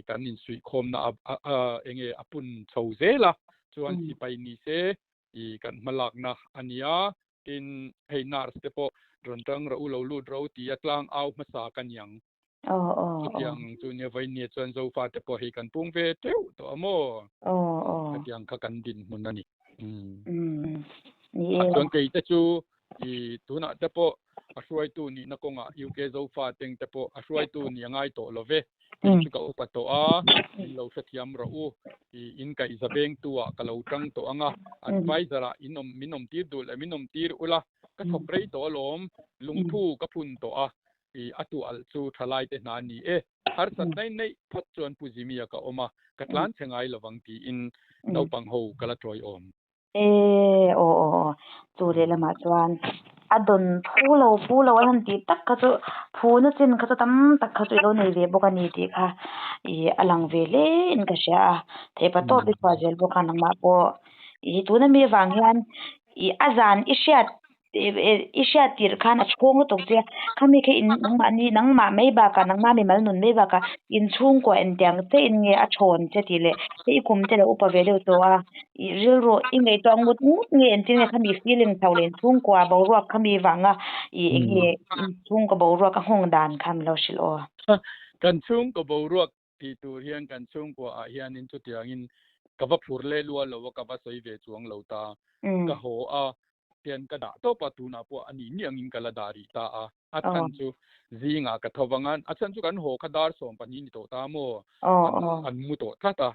kan insuihkhawmna a enge a pun chho zel a, chuan sipai ni se i kan hmalakna a ni a, tin hei nurse te pawh rawn tang rawh u lo lut rawh u ti a tlang au hmasa ka ni ang. Chutiang chu nia vawinia chuan Zofa te pawh hei kan pung ve teuh tawh a maw? Khatiang kha kan dinhmun a ni. Chuan kei te chu i tunah te pawh a hruaitu nihna kawngah UK Zofa teng te pawh a hruaitu ni a ngai tawh lo ve. Kei chu ka upa tawh a, min lo hrethiam rawh u. I in kaihza vengtu ah ka lo tang tawh ang a, advisor ah in awm min awm tir duh leh min awm tir ula, ka thawk rei tawh alawm, lungthu ka phun tawh a, i a tu alh chu thalai te hna ni e. Harsat naih naih phawt chuan Pu Jimmy-a ka awm a, ka tlan chhe ngai lovang tiin naupang ho ka la tawiawm. E aw aw aw chu lehlamah chuan a dawn phu lo phu lo an han tih tak kha chu phuna chin kha chu tam tak kha chu i lo nei ve bawk a ni tih kha ih a lang ve hle in ka hria a theihpa tawp i chhuah zel bawk a nangmah pawh ih tuna mi avang hian ih a zan i hriat I hriat tirh khan a chhawng lutuk che a, khami kha in nangmahni nangmah mai bakah nangmah mimal nun mai bakah inchhungkua engtiang che in nge a thawn che tih leh hei i kum te lo upa ve deuh tawh a, i rilru i ngaihtuah ngut ngut nge engtin nge khami feeling chho leh inchhungkua boruak khami vanga i eng nge inchhungkaw boruak a nghawng dan kha min lo hrilh aw. Kan chhungkaw boruak tih tur hian kan chhungkua ah hianin chutiangin ka va phur leh lua lo a, ka va sawi ve chuang lo ta. Ka haw a, hian ka dah tawp a, tunah pawh a nih nih angin ka la dah rih ta a. A chhan chu zingah ka tho vang a, a chhan chu kan haw kha dar 12 ni tawh ta maw, an mu tawh tlat a.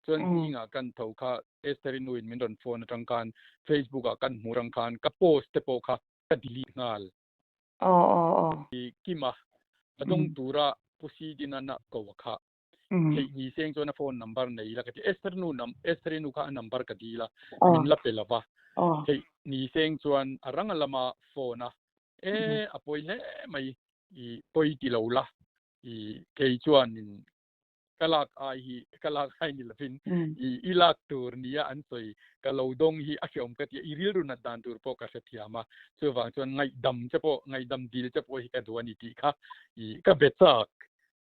Chuan zingah kan tho kha Esther-i nuin min rawn phone atang khan Facebook ah kan hmuh atang khan ka post te pawh kha ka delete nghal. Kima a dawng tura Pu Sidina na ko a kha. Theih ni seng chuan a phone number nei ila ka ti. Esther nu nam Esther-i nu kha a number ka dil a, min la pe lo va. Theih ni seng chuan a ranga lama phone a, E, a pawi hle mai, i pawi ti lo la. I kei chuanin ka lak ai hi ka lak ai ni lovin i i lak tur nia an sawi ka lo dawng hi a hreawm ka ti a, i rilru nat dan tur pawh ka hrethiam a, chuvang chuan ngaihdam che pawh ngaihdam dil che pawh hi ka duh a ni tih kha i ka be chak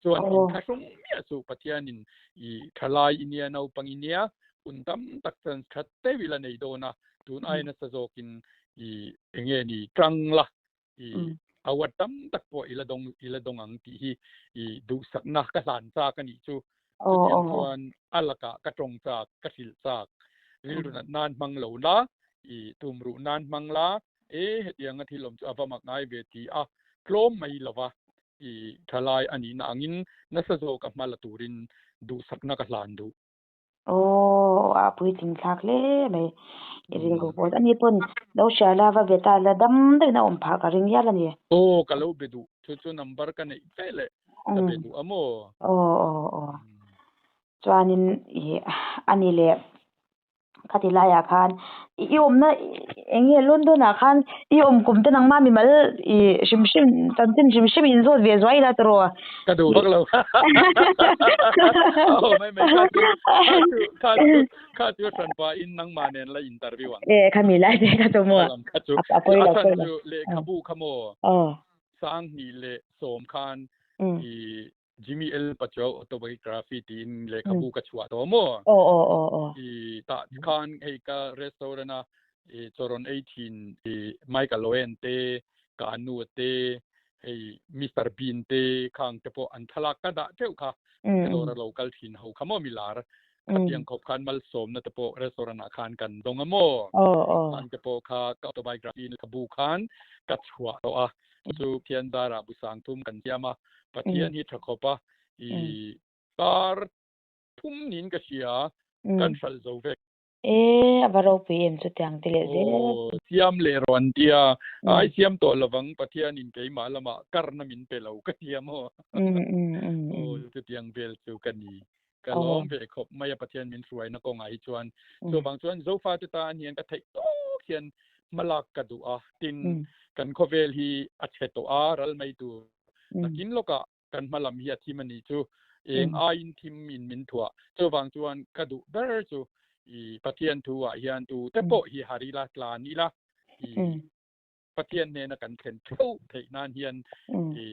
chuan inthlahrung miah suh Pathianin i thalai i nia naupang i nia hun tam tak chance that deuh ila nei dawn a, tun aia nasa zawkin i enge ni tang la i award tam tak pawh ila dawng ila dawng ang tih hi i duhsakna ka hlan chak a nih chu. Chutiang chuan a lakah ka tawng chak, ka hrilh chak. Rilru nat nan hmang lo la, i tumruh nan hmang la, e hetianga thil awm chu a va mak ngai ve ti a tlawm mai lova i thalai a nihna angin nasa zawk a hma la turin duhsakna ka hlan duh. Aw a puitling thlak hle mai i rilru pawh ani pawn lo hria la va be ta la dam deuhin a awm phah ka ring hial a ni. Aw ka lo be duh chu chu number ka neih ve leh ka be duh a maw? Aw aw aw chuanin ih ani leh khati laiah khan i awmna eng nge London ah khan i awm kum te nangma mimal i hrim hrim chanchin hrim hrim in zawt ve zuai ila tawh rawh. Ka duh vak lo. Aw mai mai kha chu kha chu kha chu kha chu hran pa in nangma nen la interview ang. E khami lai te kha chu maw. Kha chu a pawi lo a pawi lo. Lehkhabu kha maw. 2010 khan i Jimmy L. Pachuau Autobiography tiin lehkhabu ka chhuah tawh maw? Aw aw aw aw. I tah khan hei ka restaurant a i chawrawn ei thin i Michael Owen te, ka anu te, hei Mister Bean te khang te pawh an thlalak ka dah teuh kha. Ka dawr a lo kal thin ho kha maw milar. Khatiang khawp khan malsawmna te pawh restaurant ah khan kan dawng a maw? Aw aw. Khang te pawh kha ka autobiography lehkhabu khan ka chhuah tawh a. Chu Pathian zarah bu sang thum kan siam a, Pathian hi tha khawp a, i kar thum niin ka hria, kan hralh zo vek. E, a va ropui em chutiang ti leh zel. Aw, siam leh rawh an tia, ai siam tawh lovang Pathianin keimah lamah karna min pe lo ka tia maw? Aw, chutiang vel chu ka ni. Ka lawm ve khawp mai a Pathian min hruaina kawngah hi chuan. Chuvang chuan Zofate tan hian ka theih tawk hian hmalak ka duh a, tin kan khawvel hi a chhe tawh a, ral mai tur takin lawkah kan hma lam hi a thim a nih chu, eng aiin thim in min thuah. Chuvang chuan ka duh ber chu i Pathian thu ah hian tu te pawh hi har ila, tlan ila, i Pathian hnena kan thlen theuh theih nan hian i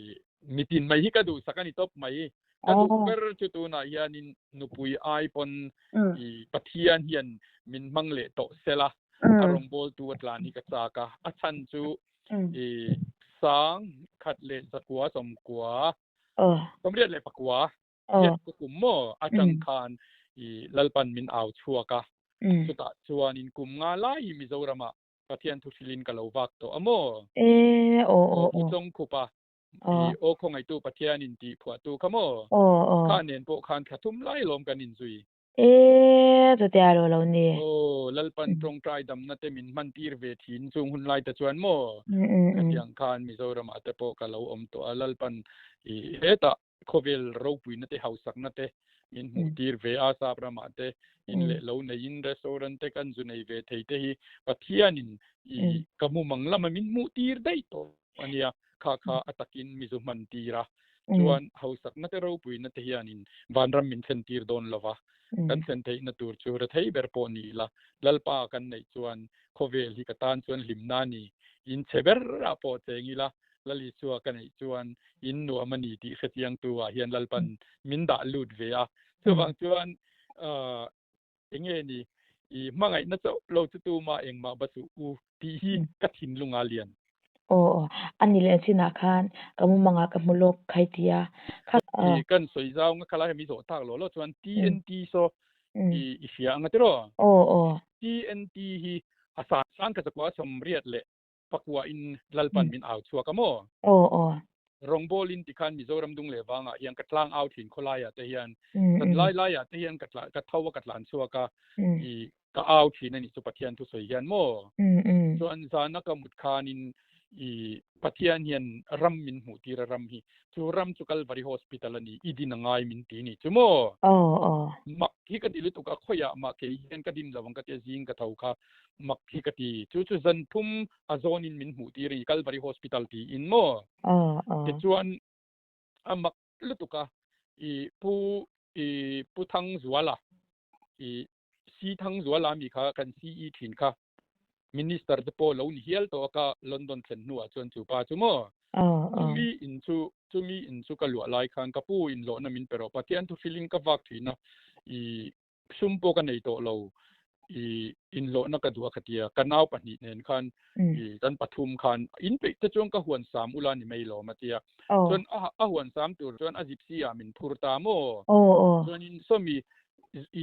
mitin mai hi ka duhsak a ni tawp mai. Ka duh ber chu tunah hianin nupui ai pawn i Pathian hian min hmang leh tawh sela a rawngbawltu a tlan hi ka chak a. A chhan chu i sang khat leh zakua sawmkua 84 hian ka kum maw atang khan i Lalpan min au chhuak a. Chutah chuanin kum nga lai hi Mizoramah Pathian thu hrilhin ka lo vak tawh a maw? E, aw, aw, aw. Chawng khup a. I aw khawngaihtu Pathian in tih phuahtu kha maw? Aw, aw. Kha nen pawh khan thla thum lai lawm kan inzui. E, chutia lo lo ni. Aw, Lalpan tawngtai damna te min hman tir ve thin chung hun lai te chuan maw? Khatiang khan Mizoramah te pawh ka lo awm tawh a, Lalpan i hetah Khawvel ropuina te hausakna te min hmuh tir ve a, sap ramah te in leh lo neiin restaurant te kan zu nei ve thei te hi Pathianin i ka mumang lama min hmuh tir daih tawh a nia, kha kha a takin mi zu hman tir a, chuan hausakna te ropuina te hianin vanram min thlen tir dawn lo va, kan thlen theihna tur chu rethei ber pawh ni ila, Lalpa kan neih chuan khawvel hi ka tan chuan hlimna a ni, in chhe berah pawh cheng ila Lal Isua ka neih chuan in nuam a ni tih hrechiangtu ah hian Lalpan min dah lut ve a. Chuvang chuan eng nge ni i hmangaihna chauh lo chu tuma engmah va suh u tih hi ka thinlung a lian. Aw aw, a ni leh chinah khan ka mumangah ka hmu lawk khai ti a. I kan sawi zau nga khalai hemi zawh tak lo lo chuan TNT saw i i hria anga tiraw? Aw aw. TNT hi a sang kha chakua 80 leh Pakua in Lalpan min au chhuak a maw? Aw aw. Rawngbawl in tikhan Mizoram dung leh vangah hian ka tlang au thin khawlaiah te hian zan lai laiah te hian ka tla ka tho a ka tlan chhuak a i ka au thin a nih chu Pathian thusawi hian maw? Chuan zana ka mut khanin i Pathian hian ram min hmuh tir a ram hi chu ram chu Kalvari Hospital a ni i din a ngai min ti ni chu maw? Aw aw. Mak hi ka ti lutuk a khawiah mah kei hian ka din lo ang ka tia zing ka tho kha mak hi ka ti. Chu chu zan thum a zawnin min hmuh tir i Kalvari Hospital tiin maw? Tichuan a mak lutuk a i pu i pu Thangzuala i C Thangzuala mi kha kan CE thin kha minister te pawh lo ni hial tawh a ka London thlen hnuah chuan chu pa chu maw chumi in chu chumi in chu ka luah lai khan ka pu in lawhna min pe rawh Pathian thu hrilhin ka vak thin a i sum pawh ka nei tawh lo i inhlawhna ka duh a ka tia ka nau pahnih nen khan i kan pathum khan in peih te chuan ka huan sam ula ni mai lawm a tia chuan a huan sam tur chuan a gypsy ah min phur ta maw chuanin sawmi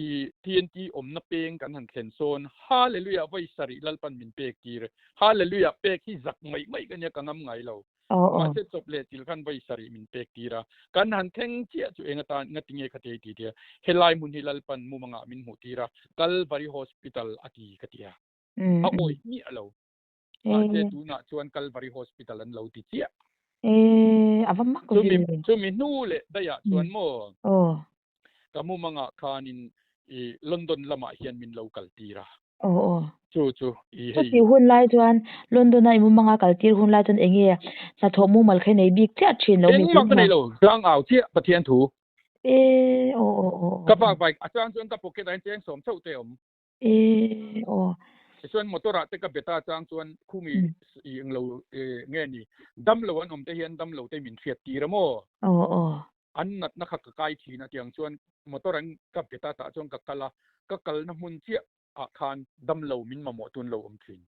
i TNT awmna peng kan han thlen sawn Hallelujah vawi sarih Lalpan min pek tir Hallelujah pek hi zak mai mai ka nia ka ngam ngai lo Mahse chawp leh thil khan vawi sarih min pek tir a, kan han thleng chiah chu eng atan nga tinge kha thei ti tia helai hmun hi Lalpan mumangah min hmuh tir a, Kalvari Hospital a ti ka ti a, a awih miah lo. Mahse tunah chuan Kalvari Hospital an lo ti chiah. Chumi hnu leh daihah chuan maw ka mumangah khanin i London lamah hian min lo kal tir a. Aw aw. Chu chu i hei. Chutih hun lai chuan London a i mumanga kal tir hun lai chuan eng nge hnathawh mumal kha i nei bik chiah thin lo mi Engmah ka nei lo, tlang au chiah Pathian thu. E aw aw aw Ka vak vai a chang chuan ka pocket ah hian cheng sawm chauh te a awm. E aw. Tichuan motor ah te ka bet a chang chuan khumi i englo nge ni damlo an awm te hian damlo te min hriat tir a maw? Aw aw. An natna kha ka kai thin a tiang chuan motor an ka bet a tah chuan ka kal a, ka kalna hmun chiah ah khan damlo min mamawh tun lo awm thin.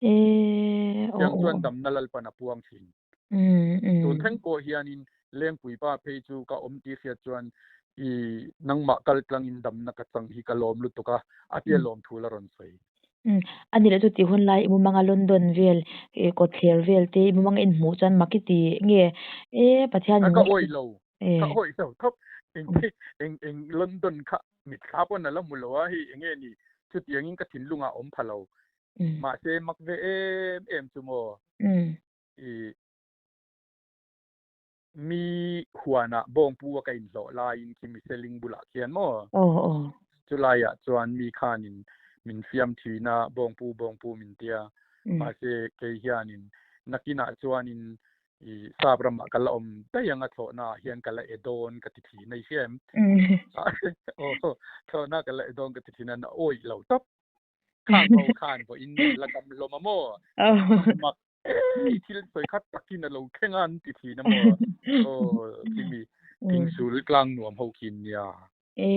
Tiang chuan damna Lalpan a puang thin. Tun thleng pawh hianin Lengpui pa phei chu ka awm tih hriat chuan i nangmah kal tlangin damna ka chang hi ka lawm lutuk a, a tia lawm thu la rawn sawi. A ni leh chu tih hun lai i mumanga London vel kawtthler vel te i mumanga inhmuh chuan mak i ti nge e Pathian in Ka awih lo, ka awih lo thawp eng eng eng London kha mitthla pawn a la hmu lo a hei eng nge ni chutiangin ka thinlungah a awm pha lo mahse mak ve em em chu maw i mi huanah bawngpu a ka inhlawh laiin khi miseling bulah khian maw chulaiah chuan mi khanin min fiam thin a bawngpu bawngpu min tia mahse kei hianin nakinah chuanin i sap ramah ka la awm daih ang a thlawhna ah hian ka la e dawn ka ti thin a i hria em? Aw thlawhna ka la e dawn ka ti thin a na awih lo tawp khang ho khan vawiin min la dam hlawm a maw mak ei thil sawi khat takin a lo thleng a an ti thin a maw aw khimi thingsul tlang nuam ho khin nia. E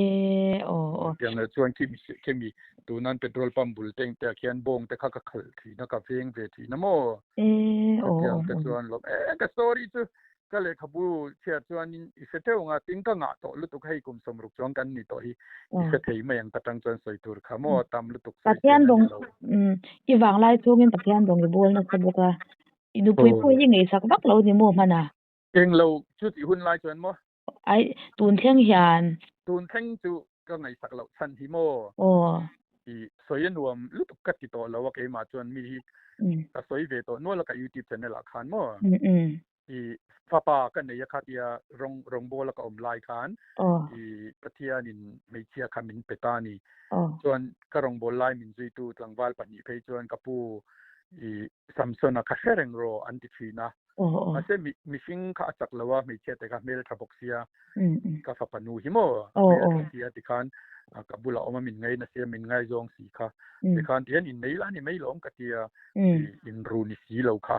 aw aw. Tiang leh chuan khimi khimi tunan petrol pump bul te engte ah khian bawng te kha ka khalh thin a ka veng ve thin a maw? E aw Chutiang te chuan lawm e ka story chu ka lehkhabu chhiar chuanin i hre theuh ang a tin ka ngah tawh lutuk hei kum sawmruk chuang kan ni tawh hi i hre thei mai ang ta tang chuan sawi tur kha maw tam lutuk sawi Pathian rawng i vanglai chungin Pathian rawng i bawl nasa bawk a i nupui pawh hi ngaihsak vak lo ni maw hman a? Englo chutih hun lai chuan maw? Ai, tun thleng hian. Tun thleng chu ka ngaihsak loh chhan hi maw? Aw. I sawi a nuam lutuk ka ti tawh lo a keimah chuan mi hi ka sawi ve tawh nual a ka youtube channel ah khan maw? I fapa ka nei a kha tia rawng rawngbawl a ka awm lai khan i Pathianin hmeichhia kha min pe ta a ni. Chuan ka rawngbawl lai min zuitu tlangval pahnih phei chuan ka pu i Samsona kha hre reng rawh an ti thin a. Mahse mihring kha a chak lo a, hmeichhia te kha hmeltha bawk sia, ka fapa nu hi maw hmeltha sia tikhan ka bulah awm a min ngai nasi a, min ngaizawng si kha tikhan tihian innei la ni mai lawm ka tia inru ni si lo kha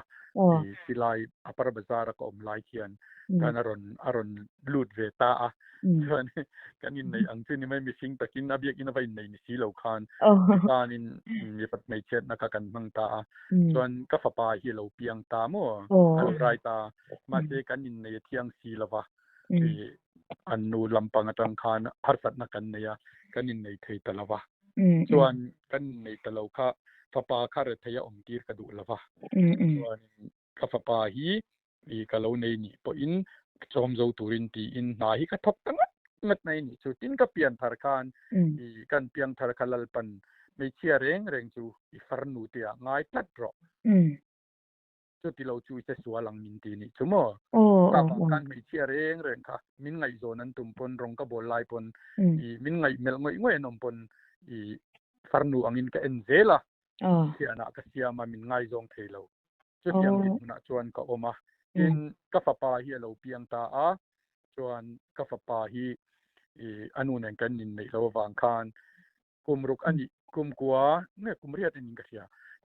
silai Upper Bazar a ka awm lai khian khan a rawn a rawn lut ve ta a. Chuan kan inneih ang chu ni mai mihring takin a biakin a va innei ni si lo khan tichuanin mipat hmeichhiatna kha kan hmang ta a. Chuan ka fapa hi a lo piang ta maw? A lo rai ta. Mahse kan innei a thiang si lo va, an nu lampang atang khan harsatna kan nei a, kan innei thei ta lo va. Chuan kan innei ta lo kha fapa kha rethei a awm tir ka duh lo va. Chuanin ka fapa hi i ka lo nei nih pawhin chawm zo turin tiin hna hi ka thawk ta ngat ngat mai nih chu. Tin ka pian thar khan i kan piang thar kha Lalpan hmeichhia reng reng chu i farnu te ah ngai tlat rawh. Chuti lo chu i che sual ang min ti nih chu maw. Ka vang khan hmeichhia reng reng kha min ngaihzawn an tum pawn rawng ka bawl lai pawn i min ngaih melh ngawih ngawih an awm pawn i farnu angin ka en zel a. Thianah ka siam a min ngaizawng thei lo. Chutiang dinhmunah chuan ka awm a. Tin, ka fapa hi a lo piang ta a. Chuan ka fapa hi i a nu nen kan inneih loh avang khan kum ruk a nih kum kua nge kum riat anin ka hria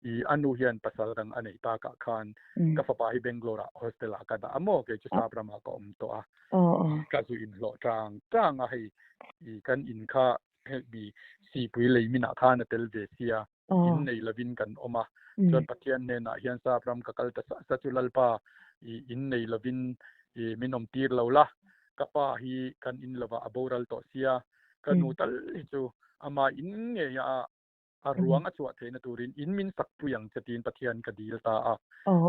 i a nu hian pasal dang a neih takah khan ka fapa hi Bangalore ah hostel ah ka dah a maw kei chu sap ramah ka awm tawh a ka zu inhlawh tang tang a hei i kan in kha hemi sipui lei minah khan a tel ve sia in nei lovin kan awm a chuan Pathian hnenah hian sap ram ka kal ta sa sa chu Lalpa i in nei lovin i min awm tir lo la ka pa hi kan in lovah a boral tawh sia ka nu tal hi chu ama in ngei a a ruang a chhuah theihna turin in min sak pui ang che tiin Pathian ka dil ta a.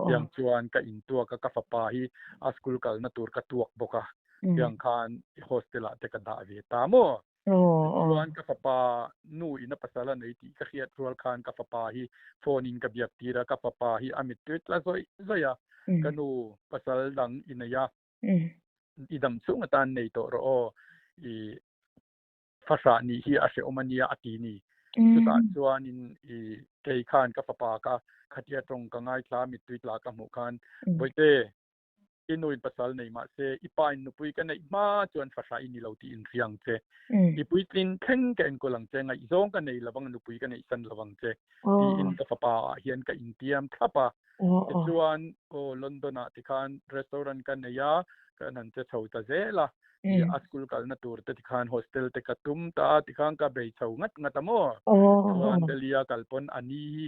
Tiang chuan ka in tuak a, ka fapa hi a school kalna tur ka tuak bawk a, tiang khan hostel ah te ka dah ve ta maw. Tichuan ka fapa nu in a pasal a nei tih ka hriat rual khan ka fapa hi phone in ka biak tir a, ka fapa hi a mittui tla zawih zawih a, ka nu pasal dang i nei a, i dam chhung atan nei tawh rawh aw, i fahrah nih hi a hrehawm a nia a ti ni. Chutah chuanin i kei khan ka fapa kha khatia tawng ka ngaithla mittui tla ka hmuh khan Bawihte i nuin pasal nei mahse i pa in nupui ka neih hma chuan fahrah i ni lo tih inhria ang che. I puitlin thleng ka enkawl ang che, ngaihzawng ka nei lovang nupui ka neih san lovang che tiin ka fapa ah hian ka intiam thlap a. Tichuan aw London ah tikhan restaurant ka nei a, kan han che chho ta zel a, i a school kalna tur te tikhan hostel te ka tum ta a, tikhan ka bei chho ngat ngat a maw. Chuan Delhi a kal pawn a ni hi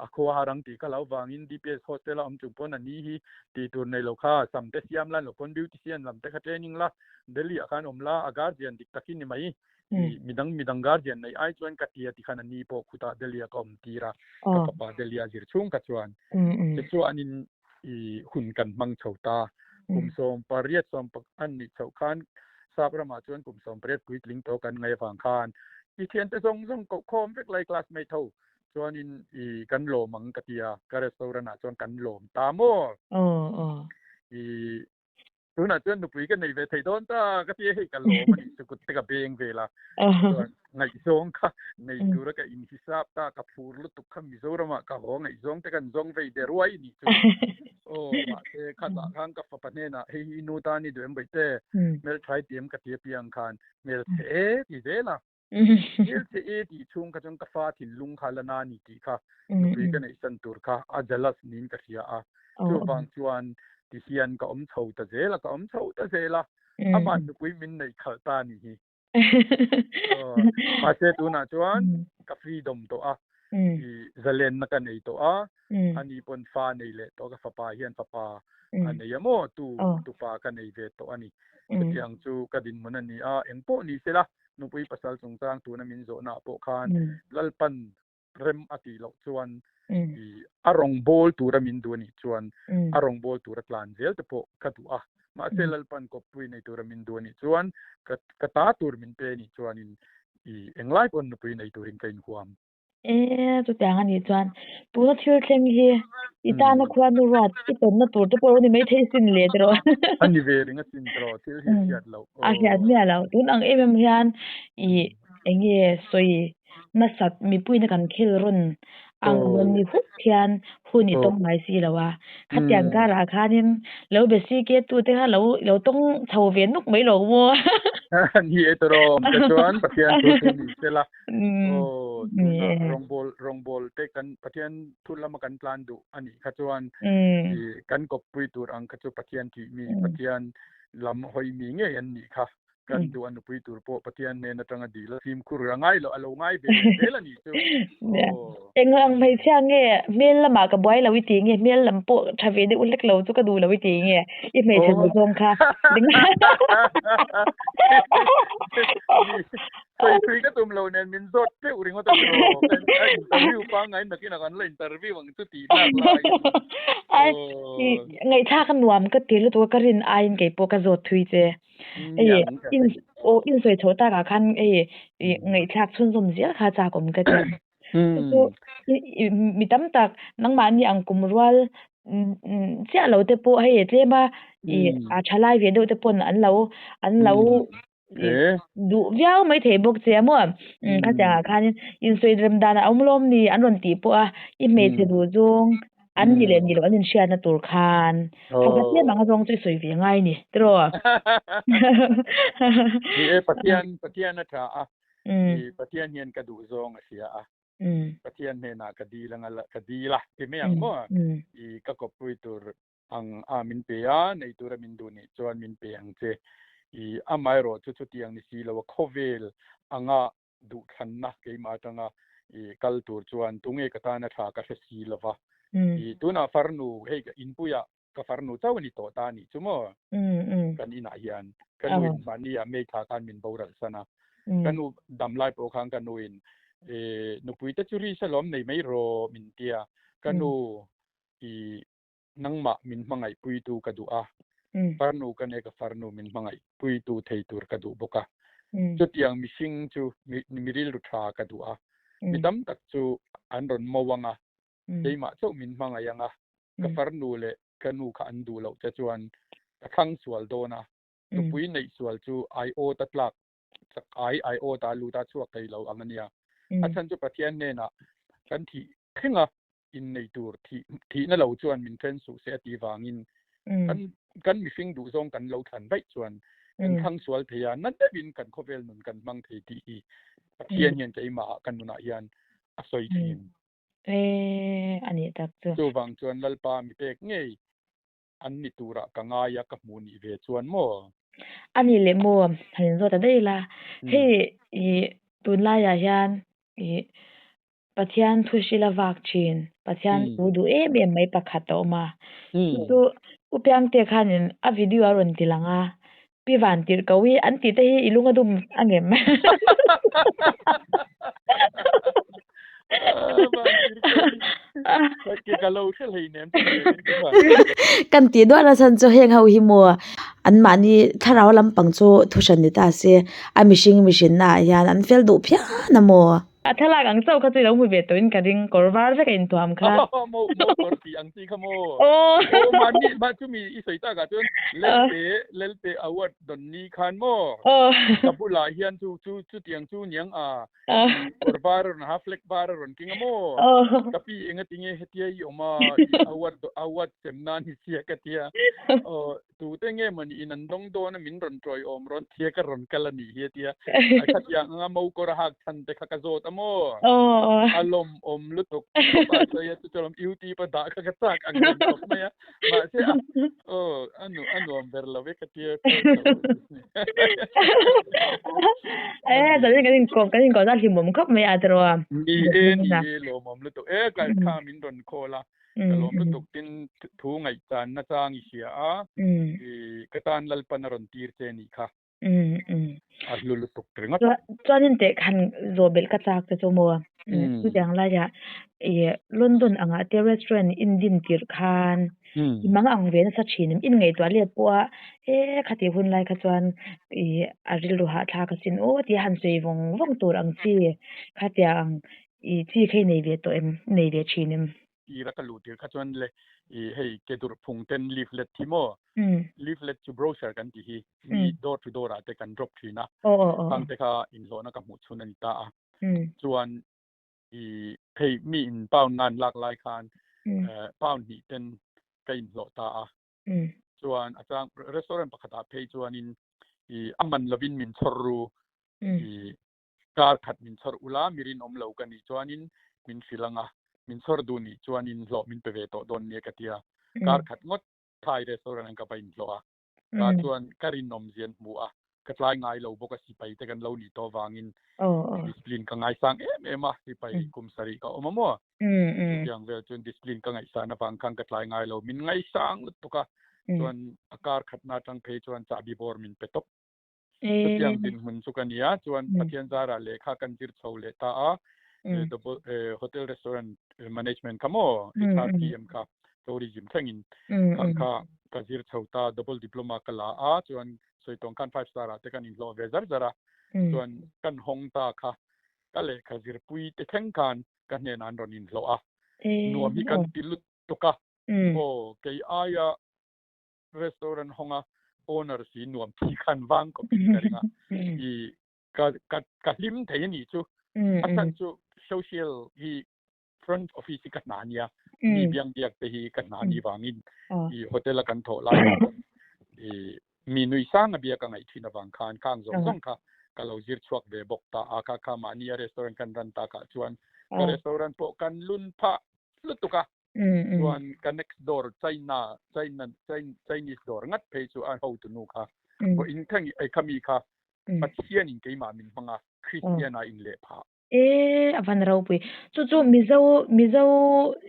a khua har ang tih ka lo vangin DPS hostel a awm chung pawn a ni hi tih tur nei lo kha sam te siam la lo pawn beautician lam te kha training la Delhi ah khan awm la a guardian dik tak hi ni mai. I midang midang guardian nei ai chuan ka tia tikhan a ni pawh khutah Delhi a ka awm tir a, ka fapa Delhi a zir chhung kha chuan. Tichuanin i hun kan hmang chho ta. Kum 18 sawm an nih chhoh khan sap ramah chuan kum 18 puitling tawh kan ngaih avang khan i thiante zawng zawng koh khawm vek lai classmate ho chuanin i kan lawm ang ka tia, ka restaurant ah chuan kan lawm ta maw? I Tunah chuan nupui ka nei ve thei dawn ta ka ti a, hei ka lawm a nih chu kut te ka beng vel a, chuan ngaihzawng kha nei tura ka inhisap ta, ka phur lutuk kha Mizoramah ka haw ngaihzawng te kan zawng vei de ruai nih chu. Aw mahse khatah khan ka fapa hnenah hei hi nu tan i duh em vaih te, hmeltha i ti em ka ti apiang khan hmelchhe e ti zel a. Hmelchhe e tih chhung kha chuan ka fa thinlung kha la na ni tih kha nupui ka neih san tur kha a jealous niin ka hria a. Chuvang chuan ti hian ka awm chho ta zel a, ka awm chho ta zel a, aman nupui min neih khalh ta ni hi. Mahse tunah chuan ka freedom tawh a, i zalenna ka nei tawh a, ani pawn fa nei leh tawh ka fapa hian fapa a nei a maw tu tupa ka nei ve tawh a ni. Chutiang chu ka dinhmun a ni a, engpawh ni sela Nupui pasal chungchang tuna min zawhnaah pawh khan Lalpan rem a tih loh chuan i a rawngbâwl tura min duh a nih chuan a rawngbâwl tura tlan zel te pawh ka duh a. Mahse Lalpan kawppui nei tura min duh a nih chuan ka ka ta tur min pe a nih chuanin i englai pawn nupui nei turin ka inhuam. E, chutiang a nih chuan tuna thil thleng hi i tana khuanu ruat i tawnna tur te pawh a lo ni maithei sin le tiraw. A ni ve ring a sin tiraw, thil hi a hriat loh. A hriat miah loh. Tun ang em em hian i eng nge sawi nasat mipuiin a kan khel rawn ang rawn ni huk hian hun i tawng ngai si lo a. Khatiang karah khanin lo be si ke tu te kha lo lo tawng chho ve nuk mai lo maw. Ni e tiraw, awm te chuan Pathian thu chu ni sela. Aw, tunah rawngbâwl rawngbâwl te kan Pathian thu lama kan tlan duh a nih kha chuan ih kan kawppui tur ang kha chu Pathian thih mi, Pathian lam hawi mi ngei an nih kha. Kan duh a nupui tur pawh Pathian hnen aṭanga dil a fimkhur a ngai loh, a lo ngai ve leh zel a nih chu. Aw. Eng ang hmeichhia nge hmel lamah ka buai lo i tih nge, hmel lam pawh ṭha ve deuh hlek lo chu ka duh lo i tih nge, i hmeichhe duh zawng kha. Sawi thui ka tum lo nen min zawt teuh ringawt a tiraw. Ka interview pangngai nakin a kan la interview ang chu tih tlak laiin. Ai, ngaihthlak a nuam ka ti lutuk a, ka rin aiin kei pawh ka zawt thui che. Hei, in aw in sawi chhoh takah khan hei ngaihthlak chhunzawm zel kha chak awm ka ti. Chu mi tam tak nangmahni ang kum rual chiah lo te pawh hei tlem a a thalai ve deuh te pawn an lo an lo duh viau mai thei bawk che a maw khatiangah khanin insawi rem dan a awm lawm ni an rawn tih pawh a i hmeichhe duh zawng. An ni leh ni loh an inhriatna tur khan hausa tlem anga zawng chu i sawi ve ngai ni tiraw? Ni e, Pathian, Pathian a tha a, i Pathian hian ka duh zawng a hria a, Pathian hnenah ka dil anga ka dil a ti mai ang maw? I ka kawppui tur ang a min pe a, nei tura min duh nih chuan min pe ang che. I amaherawh chu chutiang ni si lo a khawvel anga duhthlanna keimah atanga i kal tur chuan tunge ka tana tha ka hre si lo va. I tunah farnu hei ka inpuiah ka farnu chauh a ni tawh ta a nih chu maw? Kan inah hian ka nu in mahni ah May thla khan min boral san a. Ka nu dam lai pawh khan ka nu in i nupui te chu ri se lawm nei mai rawh min tia. Ka nu i nangmah min hmangaihpuitu ka duh a, farnu ka nek a farnu min hmangaihpuitu thei tur ka duh bawk a. Chutiang mihring chu mi rilru tha ka duh a, mi tam tak chu an rawn mo ang a, keimah chauh min hmangaih ang a, ka farnu leh ka nu kha an duh loh che chuan ka thlang sual dawn a, nupui neih sual chu aiawt a tlak chak ai aiawt a lut a chhuak thei lo ang a nia. A chhan chu Pathian hnenah kan thih thleng a, innei tur thih thihna lo chuan min then suh se a tih vangin kan kan mihring duh zawng kan lo thlan daih chuan kan thlang sual thei a, na deuhin kan khawvel nun kan hmang thei tih hi Pathian hian keimahah kan nunah hian a sawi thin. E a nih tak chu. Chuvang chuan Lalpa mi pek ngei an ni turah ka ngai a ka hmuh nih ve chuan maw? A nih leh maw han inzawt ta daih ila hei i tunlaiah hian i Pathian thu hril a vak thin. Pathian thu duh em em mai pakhat a awm a. Chu chu U Piangte khanin a video a rawn ti lang a, Pi Van tirh ko hi an tih te hi i lung a dum a ngem? Kan tih duah na chhan chu heng ho hi maw an mahni thlarau lampang chu thuhran ni ta se a mihring mihrinna ah hian an fel duh phian a maw. A thlalak ang chauh kha chu i lo hmu ve tawhin ka ring, kawr var vek a intuam kha. Aw maw maw kawr tih ang chi kha maw. Aw mahni mah chumi i sawi takah chuan Lelte Lelte award dawn ni khan maw. Aw. Ka bulah hian chu chu chutiang chu niang a kawr var a rawn ha flag var a rawn keng a maw. Aw. Ka pi engatinge hetia i awm a i award award sem nan i sia ka tia. Aw Tute nge maw niin an dawng dawn a min rawn tawiawm rawn thia ka rawn kal a nih hi a tia. A khatiang anga mo kawr a hak chhan te kha ka zawt a maw? A lawmawm lutuk khawp a sawi a chuchuan YouTube a dah kha ka chak ang reng khawp mai a. Mahse a aw a nu a nuam ber lo e ka tia. E zanin kan inkawm kan inkawm a hlimawm khawp mai a tiraw a. Ni e ni e lawmawm lutuk e ka kha min rawn call a. Ka lawm lutuk tin thu ngaihchan na chang i hria a, i ka tan Lalpan a rawn tir che nih kha. A hlu lutuk ringawt. Chuanin teh khan zawh belh ka chak te chu maw? Chutiang laiah i London angah te restaurant in din tirh khan i mang ang ve nasa thin in ngaihtuah let pawh a e khatih hun lai kha chuan i a rilru hahthlak asin aw tia han sawi vawng vawng tur ang chi khatiang I chi kha i nei ve tawh em? I nei ve thin em? Tir a ka luh tir kha chuan le i hei ke durh phung ten leaflet hi maw? Leaflet chu brochure kan tih hi mi door to door ah te kan drop thin a. Khang te kha inhlawhna ka hmuh chhun a ni ta a. Chuan i hei mi in pound nan lak lai khan pound hnih ten ka inhlawh ta a. Chuan a chang restaurant pakhat ah phei chuanin i a man lovin min chhawr ru i Kar khat min chhawr ula, mi rinawm lo ka nih chuanin min hrilh ang a, min chhawr duh nih chuanin hlawh min pe ve tawh dawn nia ka ti a. Kar khat ngawt Thai restaurant an ka va inhlawh a, tah chuan ka rinawm zian hmu a, ka tlai ngai lo bawk a, sipai te kan lo nih tawh avangin discipline ka ngaisang em em a, sipai kum sarih ka awm a maw? Chutiang vel chuan discipline ka ngaihsan avang khan ka tlai ngai lo, min ngaisang lutuk a, chuan a kar khatna atang phei chuan chahbi bawr min pe tawp. Chutiang dinhmun chu ka ni a, chuan Pathian zarah lehkha kan zir chho leh ta a, hotel restaurant management kha maw, HRTM kha tourism thlengin khang kha ka zir chho ta, double diploma ka la a, chuan sawi tawng khan five star ah te kan inhlawh ve zar zar a, chuan kan hawng ta kha ka lehkha zirpui te thleng khan ka hnenah an rawn inhlawh a, nuam hi kan ti lutuk a, aw kei aia restaurant hawnga owner si nuam thi khan vang khawpin ka ring a i ka ka ka hlim thei a nih chu a chhan chu social hi Front office hi ka hna ania, mi biang biak te hi ka hna ni vangin i hotel a kan thawh lai i mi nui sang a bia ka ngaih thin avang khan khang zawng zawng kha ka lo zir chhuak ve bawk ta a, kha kha mahni a restaurant kan ran takah chuan ka restaurant pawh kan lun phah lutuk a, chuan ka next door China China Chinese dawr ngat phei chu a hotu nu kha pawhin kha khami kha Pathianin keimah min hmang a, Christian a inleh phah. E, a van ropui. Chu chu Mizo, Mizo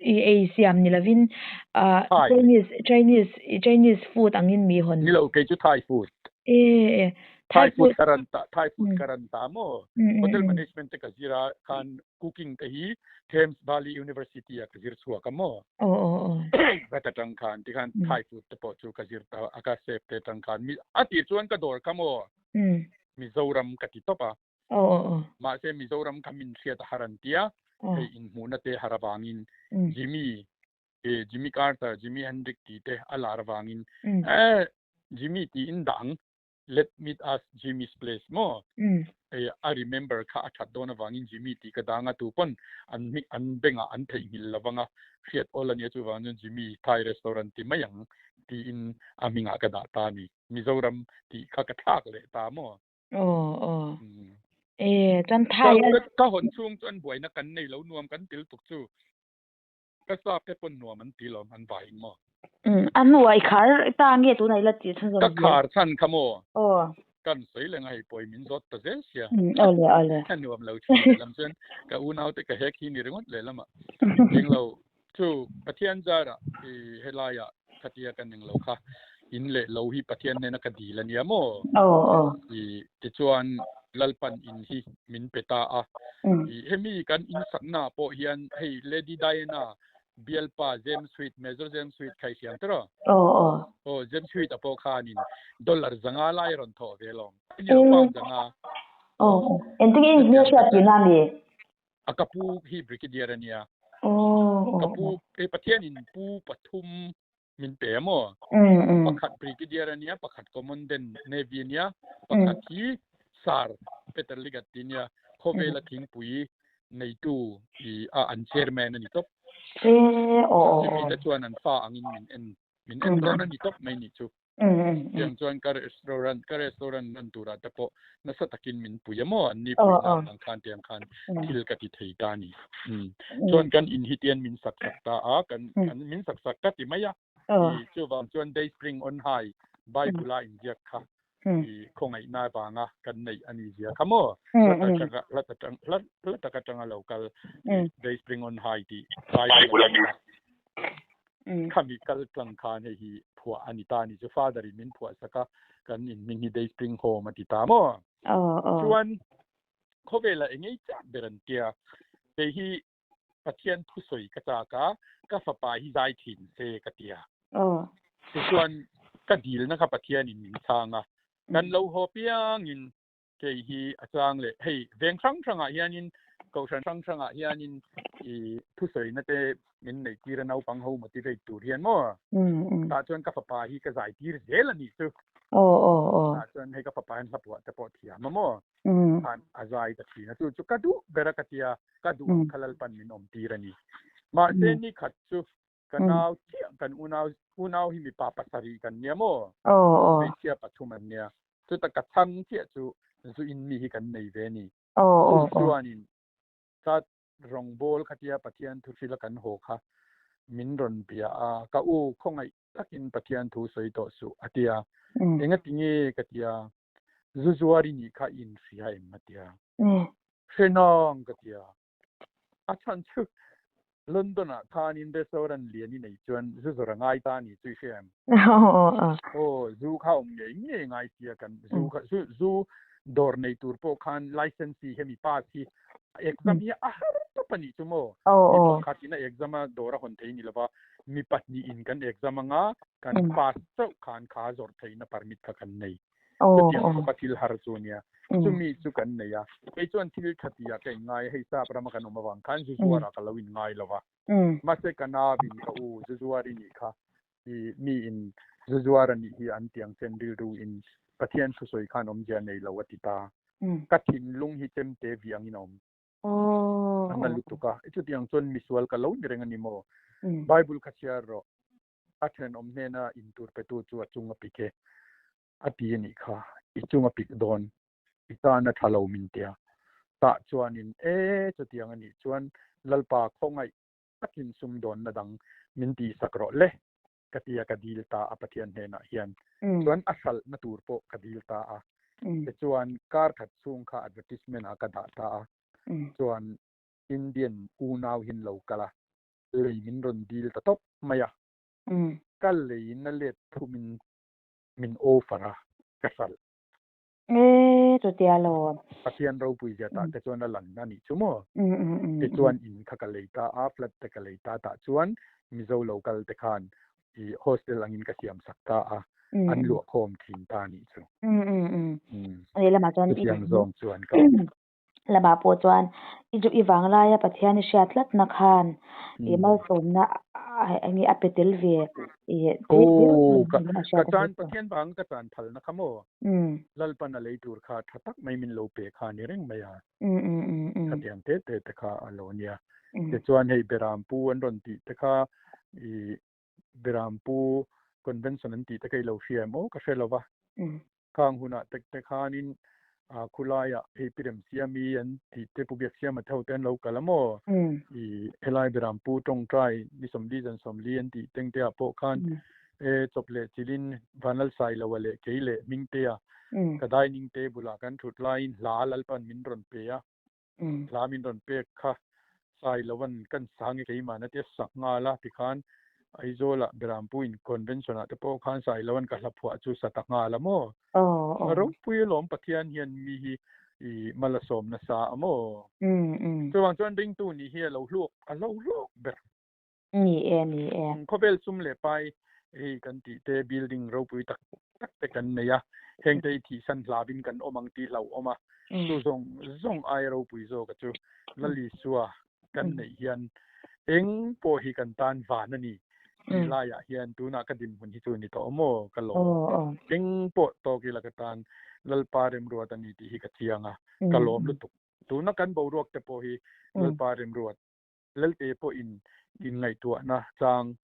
i ei siam ni lovin ah Thai. Chinese, Chinese, Chinese food angin mi hawn. Ni lo, kei chu Thai food. E, e, Thai Thai food food. ka ran ta, Thai food Mm. ka ran ta maw. Mm, mm, Hotel mm. management te ka zir a, khan cooking te hi Thames Valley University ah ka zir chhuak a maw. Aw, aw, aw. Ka ta tang khan, tikhan Mm. Thai food te pawh chu ka zir ta a, ka chef te tang khan. Mi, a tir chuan ka dawr kha maw. Mm. Mizoram ka ti tawp a. Aw aw aw. Mahse Mizoram kha min hriat a har an tia, hei inhmuhna te har avangin Jimmy, Jimmy Carter, Jimi Hendrix tih te a lar avangin eh Jimmy tiin dah ang, let meet us Jimmy's place maw? Hei a remember kha a that dawn avangin Jimmy tih ka dang a, tu pawn an hming an bengah an theihnghilh lo vang a, hriat awl a nia chuvang chuan Jimmy Thai restaurant ti mai ang tiin a hmingah ka dah ta a ni. Mizoram tih kha ka thlak leh ta maw? Aw aw. E chuan Thai a. Ka hawn chhung chuan buaina kan nei lo nuam kan til tuk chu. Ka sap te pawn nuam an ti lo an vai eng maw? Um a hnuah i khar ta nge tunah i la tih chhun zawm Ka khar chhan kha maw? Aw. Kan sawi leng a hei pawi min zawt ta zel sia. Um aw le aw le. Ka nuam lo thin lehlam chuan ka unau te ka hek hi ni ringawt lehlamah englo Chu Pathian zarah i helaiah khatia ka ning lo kha in leh lo hi Pathian hnena ka dil a nia maw? Aw aw. I tichuan Lalpan in hi min pe ta a. I hemi kan in sakna pawh hian hei Lady Diana bialpa James Sweet, Major James Sweet kha i hriam tawh? Aw aw. Aw James Sweet a pawh khanin dollar 500 lai a rawn thawh ve alawm. Ni lo pound 500. Aw aw. Engtin nge in hmelhriat tihna a ni? A ka pu hi brigadier a nia. Ka pu e Pathianin pu pathum min pe a maw? Pakhat brigadier a nia, pakhat commandant navy a nia, pakhat hi Sir Peter Liggett ti nia, khawvela thingpui neitu i a an chairman a ni tawp. Chumi te chuan an fa angin min en min en rawn a ni tawp mai nih chu. Tiang chuan ka restaurant ka restaurant run turah te pawh nasa takin min pui a maw an ni pui na ang khan tiang khan thil ka ti thei ta a ni. Chuan kan in hi tian min sak sak ta a kan kan min sak sak ka ti mai a i chuvang chuan day spring on high Bible a inziak kha i khawngaihna avanga kan neih a ni zia kha maw hla ta tang hla hla tak atanga lo kal day spring on high tih Bible a ni a. Khami kal tlang khan hei hi phuah a ni ta a ni chu father in min phuah sak a kan in hming hi Day Spring Home a ti ta maw? Chuan khawvela eng ei chak ber an tia kei hi Pathian thusawi ka chak a ka fapa hi zai thin se ka tia tichuan ka dilna kha Pathian in min chhang a kan lo haw piangin Kei hi a chang leh hei veng hrang hrangah hianin kohhran hrang hrangah hianin i thusawina te min neih tir a naupang ho motivate tur hian maw tah chuan ka fapa hi ka zai tir zel a nih chu tah chuan hei ka fapa hian hlaphuah te pawh thiam a maw khan a zai ta thin a chu chu ka duh ber a ka tia ka duh ang kha Lalpan min awm tir a ni mahse ni khat chu Ka nau chiah kan unau unau hi mipa pasarih kan nia maw? Hmeichhia pathum an nia. Chuta ka chhang chiah chu zu in mi hi kan nei ve a ni. Chu chuanin ka rawngbâwl khatia Pathian thu hrila kan haw kha min rawn bia a, ka u khawngaih takin Pathian thu sawi tawh suh a ti a. Engati nge ka ti a, zu zuar i nih kha i inhria em a ti a. Hre nang ka ti a. A chhan chu London ah khanin restaurant lian i nei chuan zu zawrh a ngai ta a ni chu i hria em? Aw, zu kha awm ngei ngei ngai sia kan zu kha zu zu dawr nei tur pawh khan license hi hemi pass hi exam hi a har tawp a nih chu maw? Mi pakhat in a exam a dawr a hawn thei ni lova mi pahnih in kan exam anga kan pass chauh khan kha zawrh theihna permit kha kan nei. Chutiang khawpa thil har chu a nia. Chumi chu kan nei a. Kei chuan thil tha tihah ka inngai a, hei sap rama kan awm avang khan zu zuarah ka lo inngai lo va. Mahse ka navin ka u zu zuar i nih kha, i mi in zu zuar a nih hi an tiang chen rilru in Pathian thusawi khan awmzia nei lo a ti ta. Ka thinlung hi chemte vi angin a awm. A na lutuk a. Chutiang chuan misual ka lo ni reng a ni maw? Bible kha chhiar rawh. A thenawm hnena in tur petu chu a chung a pik e. A ti a nih kha. I chung a pik dawn. I tan a tha lo min tia. Tah chuanin e chutiang a nih chuan Lalpa khawngaih takin sumdawnna dang min tihsak rawh le ka tia ka dil ta a Pathian hnenah hian. Chuan a hralhna tur pawh ka dil ta a. Tichuan kar khat chhung kha advertisement ah ka dah ta a. Chuan Indian unau hin lo kal a, lei min rawn dil ta tawp mai a. Ka leiin a let thumin min offer a, ka hralh. E, chutia lo. Pathian ropui zia tah te chuan a lan a nih chu maw? Tichuan in kha ka lei ta a, flat te ka lei ta tah chuan Mizo local te khan i hostel angin ka siam sak ta a, an luah khawm thin ta a nih chu. Lehlamah chuan Chutiang zawng chuan ka awm. Lamah pawh chuan i duh i vanglaia Pathian i hriat tlatna khan i malsawmna enge a pe tel ve i Aw ka ka chan Pathian vang ka chan phalna kha maw Lalpan a lei tur kha tha tak mai min lo pe kha ni reng mai a khatiang te te te kha a lo nia tichuan hei Berampu an rawn tih te kha i Berampu convention an tih te kha i lo hria em aw ka hre lo va. Khang hunah tek te khanin khulaiah hei Pi Remsiami an tih te Pu Biaksiama te ho te an lo kal a maw? I helai Berampu tawngtai ni 40 zan 40 an tih teng te ah pawh khan e chawp leh chilhin Vanlalsailoa leh kei leh Hmingtea ka dining table ah kan thut laiin hla Lalpan min rawn pe a. Hla min rawn pek kha Sailovan kan sang e keimahna te sak nghal a tikhan Aizawlah Berampu in convention ah te pawh khan Sailovan ka hla phuah chu sa ta nghal a maw? Ropui alawm Pathian hian mi hi i mal a sawm nasa a maw? Chuvang chuan ringtu nih hi a lo hluak a lo hlawk ber. Ni e, ni e. Khawvel sum leh pai hei kan tih te building ropui tak tak te kan nei a, heng te hi thihsan hlauhin kan awm ang tih hlauhawm a, chu zawng zawng aia ropui zawka chu Lal Isua kan neih hian eng pawh hi kan tan van a ni tih laiah hian tunah ka dinhmun hi chu ni tawh maw ka lawm. Eng pawh tawk ila ka tan Lalpa remruat a ni tih hi ka chiang a, ka lawm lutuk. Tuna kan boruak te pawh hi Lalpa remruat Lelte pawhin inngaihtuahna chang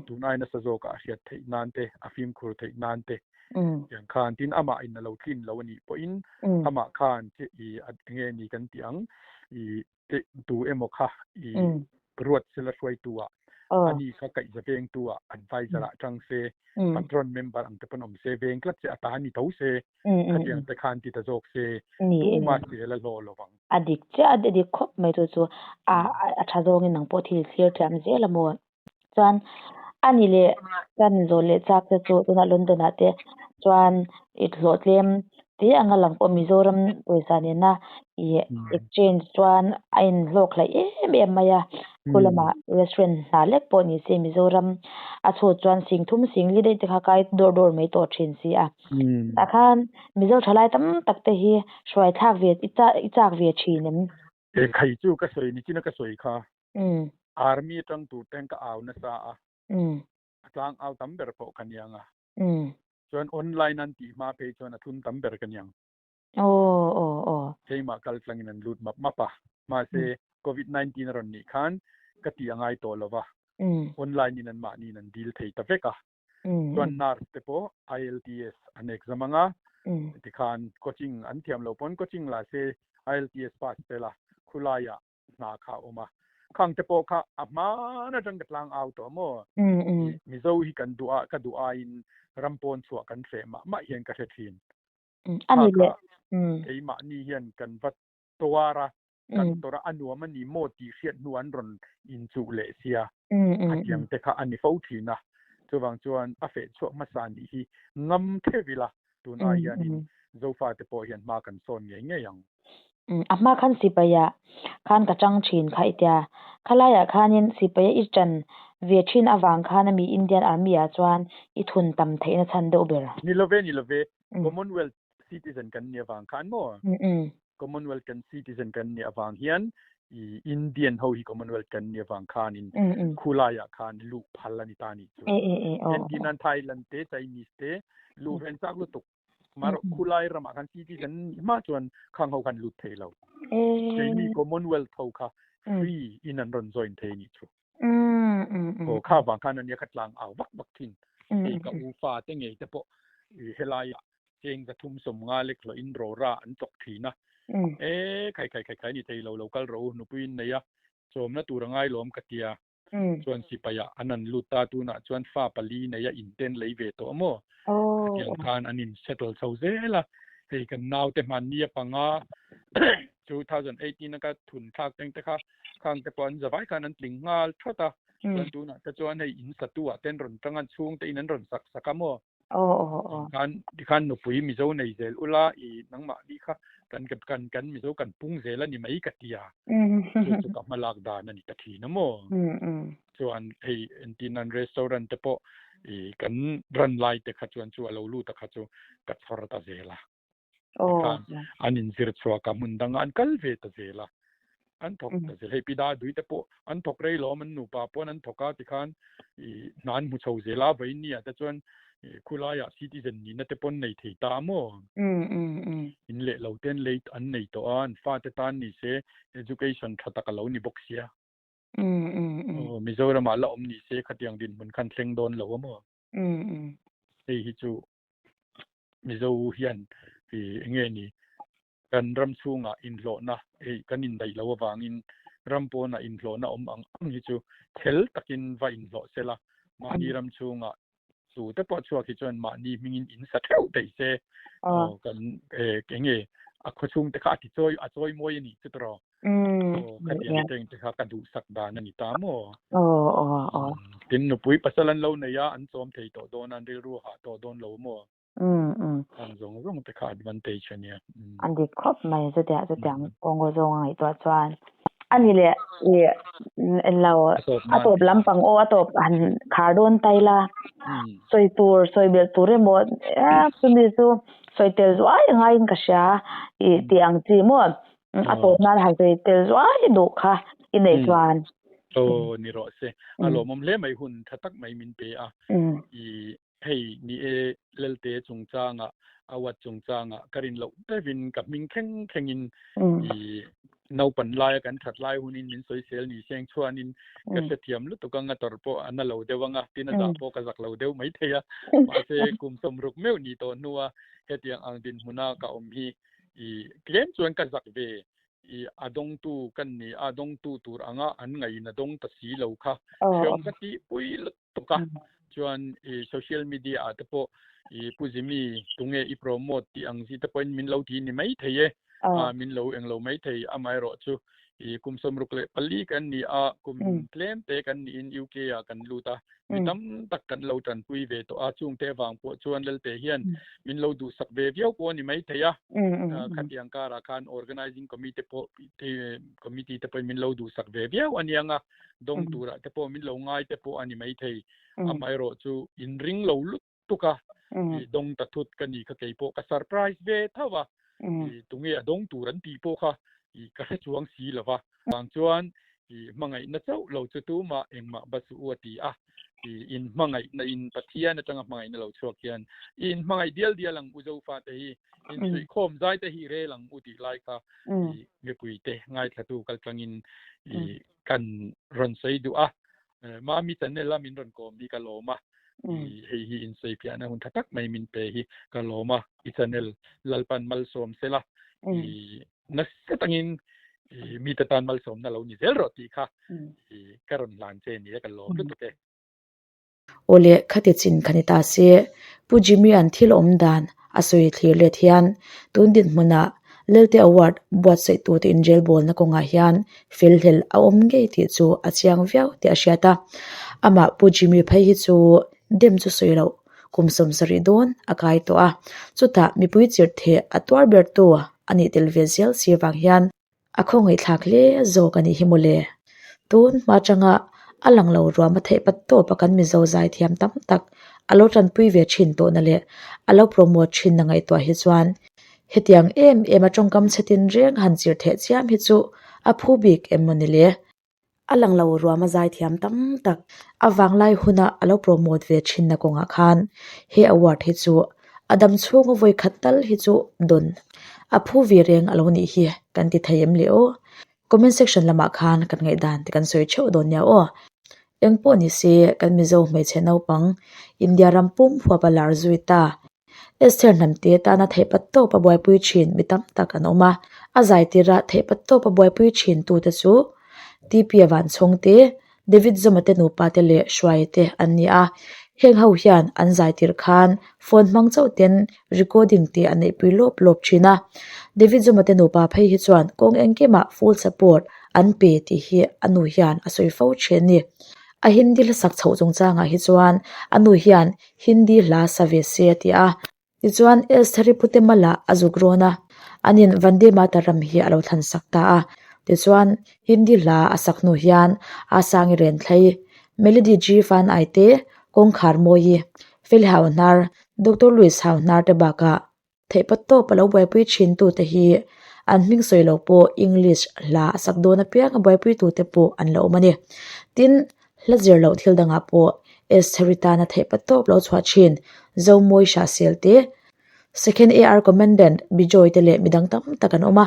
tun ai nasa zawkah a hriat theih nan te, a fimkhur theih nan te tiang khan tin amah in a lo tlin lo a nih pawhin amah khan i enge ni kan tih ang i tu emaw kha i ruat sela hruaitu ah ani kha kaihza vengtu ah advisor ah tang se patron member ang te pawn awm se veng tlat se a ta ni tho se khatiang te khan ti ta zawk se tumah sel a hlawh lo vang. A dik chiah a dik khawp mai chu chu a a tha zawngin nang pawh thil thlir thiam zel a maw. Chuan a ni leh kan zawh leh chak te chu tunah London ah te chuan i hlawh tlem te anga lang pawh Mizoram pawisa nena i exchange chuan a inhlawk hlaih em em mai a. Khu lamah restaurant hna lek pawh ni se Mizoram a chhut chuan sing thum sing li daih te kha kai dawr dawr mai tawh thin si a. Tah khan Mizo thalai tam tak te hi hruai thlak ve i chak ve thin em? Khai chu ka sawi ni chin a ka sawi kha. Army atang tur ten ka au nasa a. A tlang au tam ber pawh ka niang a. Chuan online an tih hma phei chuan a tlun tam ber ka niang. Aw aw aw. Keimah kal tlangin an lut map map a. Mahse Covid 19 a rawn nih khan ka tih a ngai tawh lo va. Online in an mahniin an deal thei ta vek a. Chuan nurse te pawh IELTS an exam ang a, tikhan coaching an thiam lo pawn coaching la se IELTS pass tel a, khulaiah hna kha a awm a. Khang te pawh kha a hman atang ka tlang au tawh maw? Mizo hi kan duh a, ka duh aiin ram pawn chhuah kan hreh mah mah hian ka hre thin. Kha kha keimahni hian kan va tuar a, kan tawrh a, a nuam a ni maw tih hriat hnu an rawn inchuh leh sia, khatiang te kha a ni fo thin a. Chuvang chuan a feh chhuak hmasa nih hi ngam theuh ila, tunah hianin Zofa te pawh hian hma kan sawn ngei ngei ang. A hma khan sipaia khan ka chang thin kha i tia, khalaiah khanin sipaia i chan ve thin avang khan ami Indian Army ah chuan i thun tam theihna chhan deuh ber. Ni love, ni love, Commonwealth citizen kan nih avang khan maw? Commonwealth kan citizen kan nih avang hian i Indian ho hi Commonwealth kan nih avang khanin khulaiah khan luh phal a ni ta nih chu. Entirnan Thailand te Chinese te luh ven chak lutuk. Marawh khulai ramah khan citizen nih hma chuan khang ho khan lut thei lo. Keini Commonwealth ho kha. Free in an rawn join thei anih chu. Aw kha vang khan ania ka tlang au vak vak thin. Hei ka u fa te ngei te pawh helai ah cheng 350 lek hlawh in rawra an chawk thin a. E khai khai khai khai ni thei lo lo kal rawh u nupui in nei a chawmna tur a ngai lawm ka tia. Chuan sipai ah an an lut ta tunah chuan fa pali nei a inten lei ve tawh maw? Khatiang khan an in settle chho zel a. Hei kan naute hmanni a panga 2018 a ka thun thlak teng te kha khang te pawh an zavai khan an tling nghal thawt a. Chuan tunah te chuan hei in satu ah ten rawn tang an chhungte in an rawn sak sak a maw? Khan tikhan nupui Mizo nei zel ula i nangmah ni kha kan kan kan Mizo kan pung zel a ni mai ka ti a. Chu chu ka hma lak dan a ni ta thin a maw? Chuan hei entin an restaurant te pawh i kan ran lai te kha chuan chu a lo lut a kha chu ka chhawr ta zel a. Tikhan an inzir chhuak a hmun dangah an kal ve ta zel a. An thawk ta zel. Hei Pida Dui te pawh an thawk rei lawm an nupa pawn an thawk a tikhan i hna an hmu chho zel a vawiin ni ah te chuan khulaiah citizen nihna te pawn nei thei ta a maw? In leh lo ten lei an nei tawh a an fate tan ni se education tha tak a lo ni bawk sia. Aw Mizoramah la awm ni se khatiang dinhmun khan thleng dawn lo a maw? Hei hi chu Mizo hian i enge ni kan ram chhungah inhlawhna hei kan indaih loh avangin ram pawnah inhlawhna awm ang ang hi chu chhel takin va inhlawh sela mahni ram chhungah chu te pawh chhuak hi chuan mahni hmingin in sa theuh theih se aw kan enge a khawchhung te kha a ti chawi a chawi mawi a nih chu tawh aw khatiang te te kha ka duhsak dan a ni ta maw tin nupui pasal an lo nei a an chawm thei tawh dawn a an rilru a hah tawh dawn lo maw Ang zawng zawng te kha advantage a nia. An dik khawp mai chutiang chutiang kawngaw zawng a ngaihtuah chuan. A ni leh i englo a tawp lampang aw a tawp han khar dawn ta ila sawi tur sawi belh tur emaw chumi chu sawi tel zuai a ngaiin ka hria i tih ang chi maw a tawp nan han sawi tel zuai duh kha i neih chuan. Aw ni rawh se a lawmawm hle mai hun tha tak mai min pe a i Hei ni e, Lelte chungchangah, Awat chungchangah ka rin loh deuhin ka hming thleng thlengin i naupan laia kan that lai hunin min sawisel ni seng chuanin ka hrethiam lutuk anga tawrh pawh a na lo deuh anga, tin a zah pawh ka zak lo deuh maithei a. Mahse kum 60 meuh ni tawh hnua hetiang ang dinhmuna ka awm hi i tlem chuan ka zak ve i a dawngtu kan ni a, dawngtu tur anga an ngaih in a dawng ta si lo kha hreawm ka tihpui lutuk. tuk a chuan i social media ah te pawh i Pu Jimmy tunge i promote tih ang chi te pawhin min lo ti ni mai thei e a min lo englo mai thei amaherawh chu i kum 64 kan ni a kum tlem te kan niin UK ah kan lut a mi tam tak kan lo tanpui ve tawh a chungte avang pawh chuan Lalte hian min lo duhsak ve viau pawh a ni mai thei a khatiang karah khan organizing committee pawh committee te pawhin min lo duhsak ve viau a niang a dawng turah te pawh min lo ngai te pawh a ni maithei. Amaherawh chu inring lo lutuk a, i dawng ta thut ka ni kha kei pawh ka surprise ve tho a, i tunge a dawng tur an tih pawh kha i ka hre chuang si lo va. Vang chuan i hmangaihna chauh lo chu tumah engmah ba suh u a ti a, i inhmangaihna in Pathian atanga hmangaihna lo chhuak hian i inhmangaih dial dial ang u Zofate hi, insuihkhawm zai te hi rel ang u tih lai kha i mipuite ngaithlatu kaltlangin i kan rawn sawi duh a. Mami channel a min rawn kawm hi ka lawm a, i hei hi insawi fiahna hun tha tak mai min pe hi ka lawm a, i channel Lalpan malsawm sela i nasa tangin i mite tan malsawmna lo ni zel rawh tih kha i ka rawn hlan che ni a ka lawm lutuk e. Awle khati chin kha ni ta se, Pu Jimmy an thil awm dan a sawi thlir let hian tun dinhmunah Lelte Award buatsaih tute inrelbawlna kawngah hian felhlel a awm ngei tih chu a chiang viau tih a hriat a. Amah Pu Jimmy phei hi chu dem chu sawi loh kum 70 dawn a kai tawh a, chutah mipui chirhtheh a tuar bertu a nih tel ve zel si vang hian A khawngaihthlak hle zawk a nih hi mawle. Tun hma atanga a lang lo ruam a theih pat tawp a kan Mizo zaithiam tam tak a lo tanpui ve thin tawhna leh a lo promote thinna ngaihtuah hi chuan hetiang em em a tawngkam chhe tin reng han chirh theh chiam hi chu a phu bik em maw ni le. A lang lo ruam a zaithiam tam tak a vanglai huna a lo promote ve thinna kawngah khan he award hi chu a dam chhunga vawi khat tal hi chu dawn a phu ve reng a lo nih hi kan ti thei em le aw. Comment section lamah khan kan ngaihdan te kan sawi theuh dawn nia aw. Eng pawh ni se kan Mizo hmeichhe naupang India ram pum huap a lar zui ta. Esther hnamte tana theihpat tawp a buaipui thin mi tam tak an awm a, a zai tira theihpat tawp a buaipui thin tute chu TP a vanchhawng te, David Zuma te nupa te leh Hruaia te an ni a, heng ho hian an zai tirh khan phone hmang chauh ten recording te an neihpui lawp lawp thin a, David Zuma te nupa phei hi chuan kawng engkimah full support an pe tih hi a nu hian a sawi fo thin a ni. A Hindi hla sak chhoh chungchangah hi chuan a nu hian Hindi hla sa ve se a ti a. Tichuan, Estheri pute mala a zuk rawn a, anin Vande Mataram hi a lo thlan sak ta a. Tichuan, Hindi hla a sak hnu hian Asangi Renthlei, Melody G Fan Aite, Kawngkhar Mawi, Feli Hauhnar, Doctor Louis Hauhnar te bakah theihpawt tawp a lo buaipui thintute hi an hming sawi lo pawh English hla a sak dawn apianga buaipuitute pawh an la awm a ni. Tin, Hla zir loh thil dangah pawh Estheri tana theihpat tawp lo chhuah thin Zomawi Hrahsel te, Second AR Commandant Bijoy te leh midang tam tak an awm a.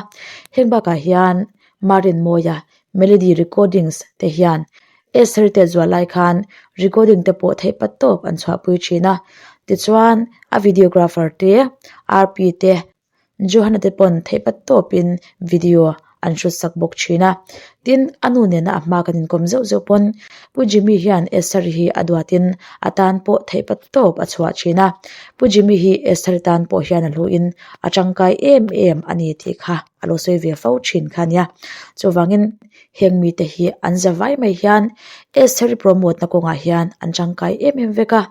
Heng bakah hian Marin Mawia, Melody Recordings te hian Estheri te zual lai khan recording te pawh theihpat tawp an chhuahpui thin a. Tichuan a videographer te, RP te, Johana te pawn theihpat tawpin video an hrut sak bawk thin a, tin a nu nena a hma kan inkawm zeuh zeuh pawn Pu Jimmy hian Esther-i hi a duatin a tan pawh theihpat tawp a chhuah thin a, Pu Jimmy hi Esther-i tan pawh hian a hluin a tangkai em em a ni tih kha a lo sawi ve fo thin kha a nia. Chuvangin heng mite hi an za vai mai hian Esther-i promote na kawngah hian an tangkai em em vek a,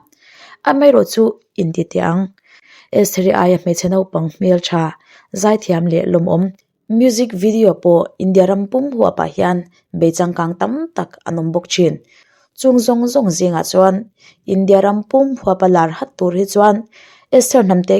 amaherawhchu inti teh ang. Estheri aia hmeichhe naupang hmeltha, zaithiam leh lawmawm music video pawh India ram pum huapah hian bei changkang tam tak an awm bawk thin. Chung zawng zawng zingah chuan India ram pum huapa lar hat tur hi chuan Esther hnamte.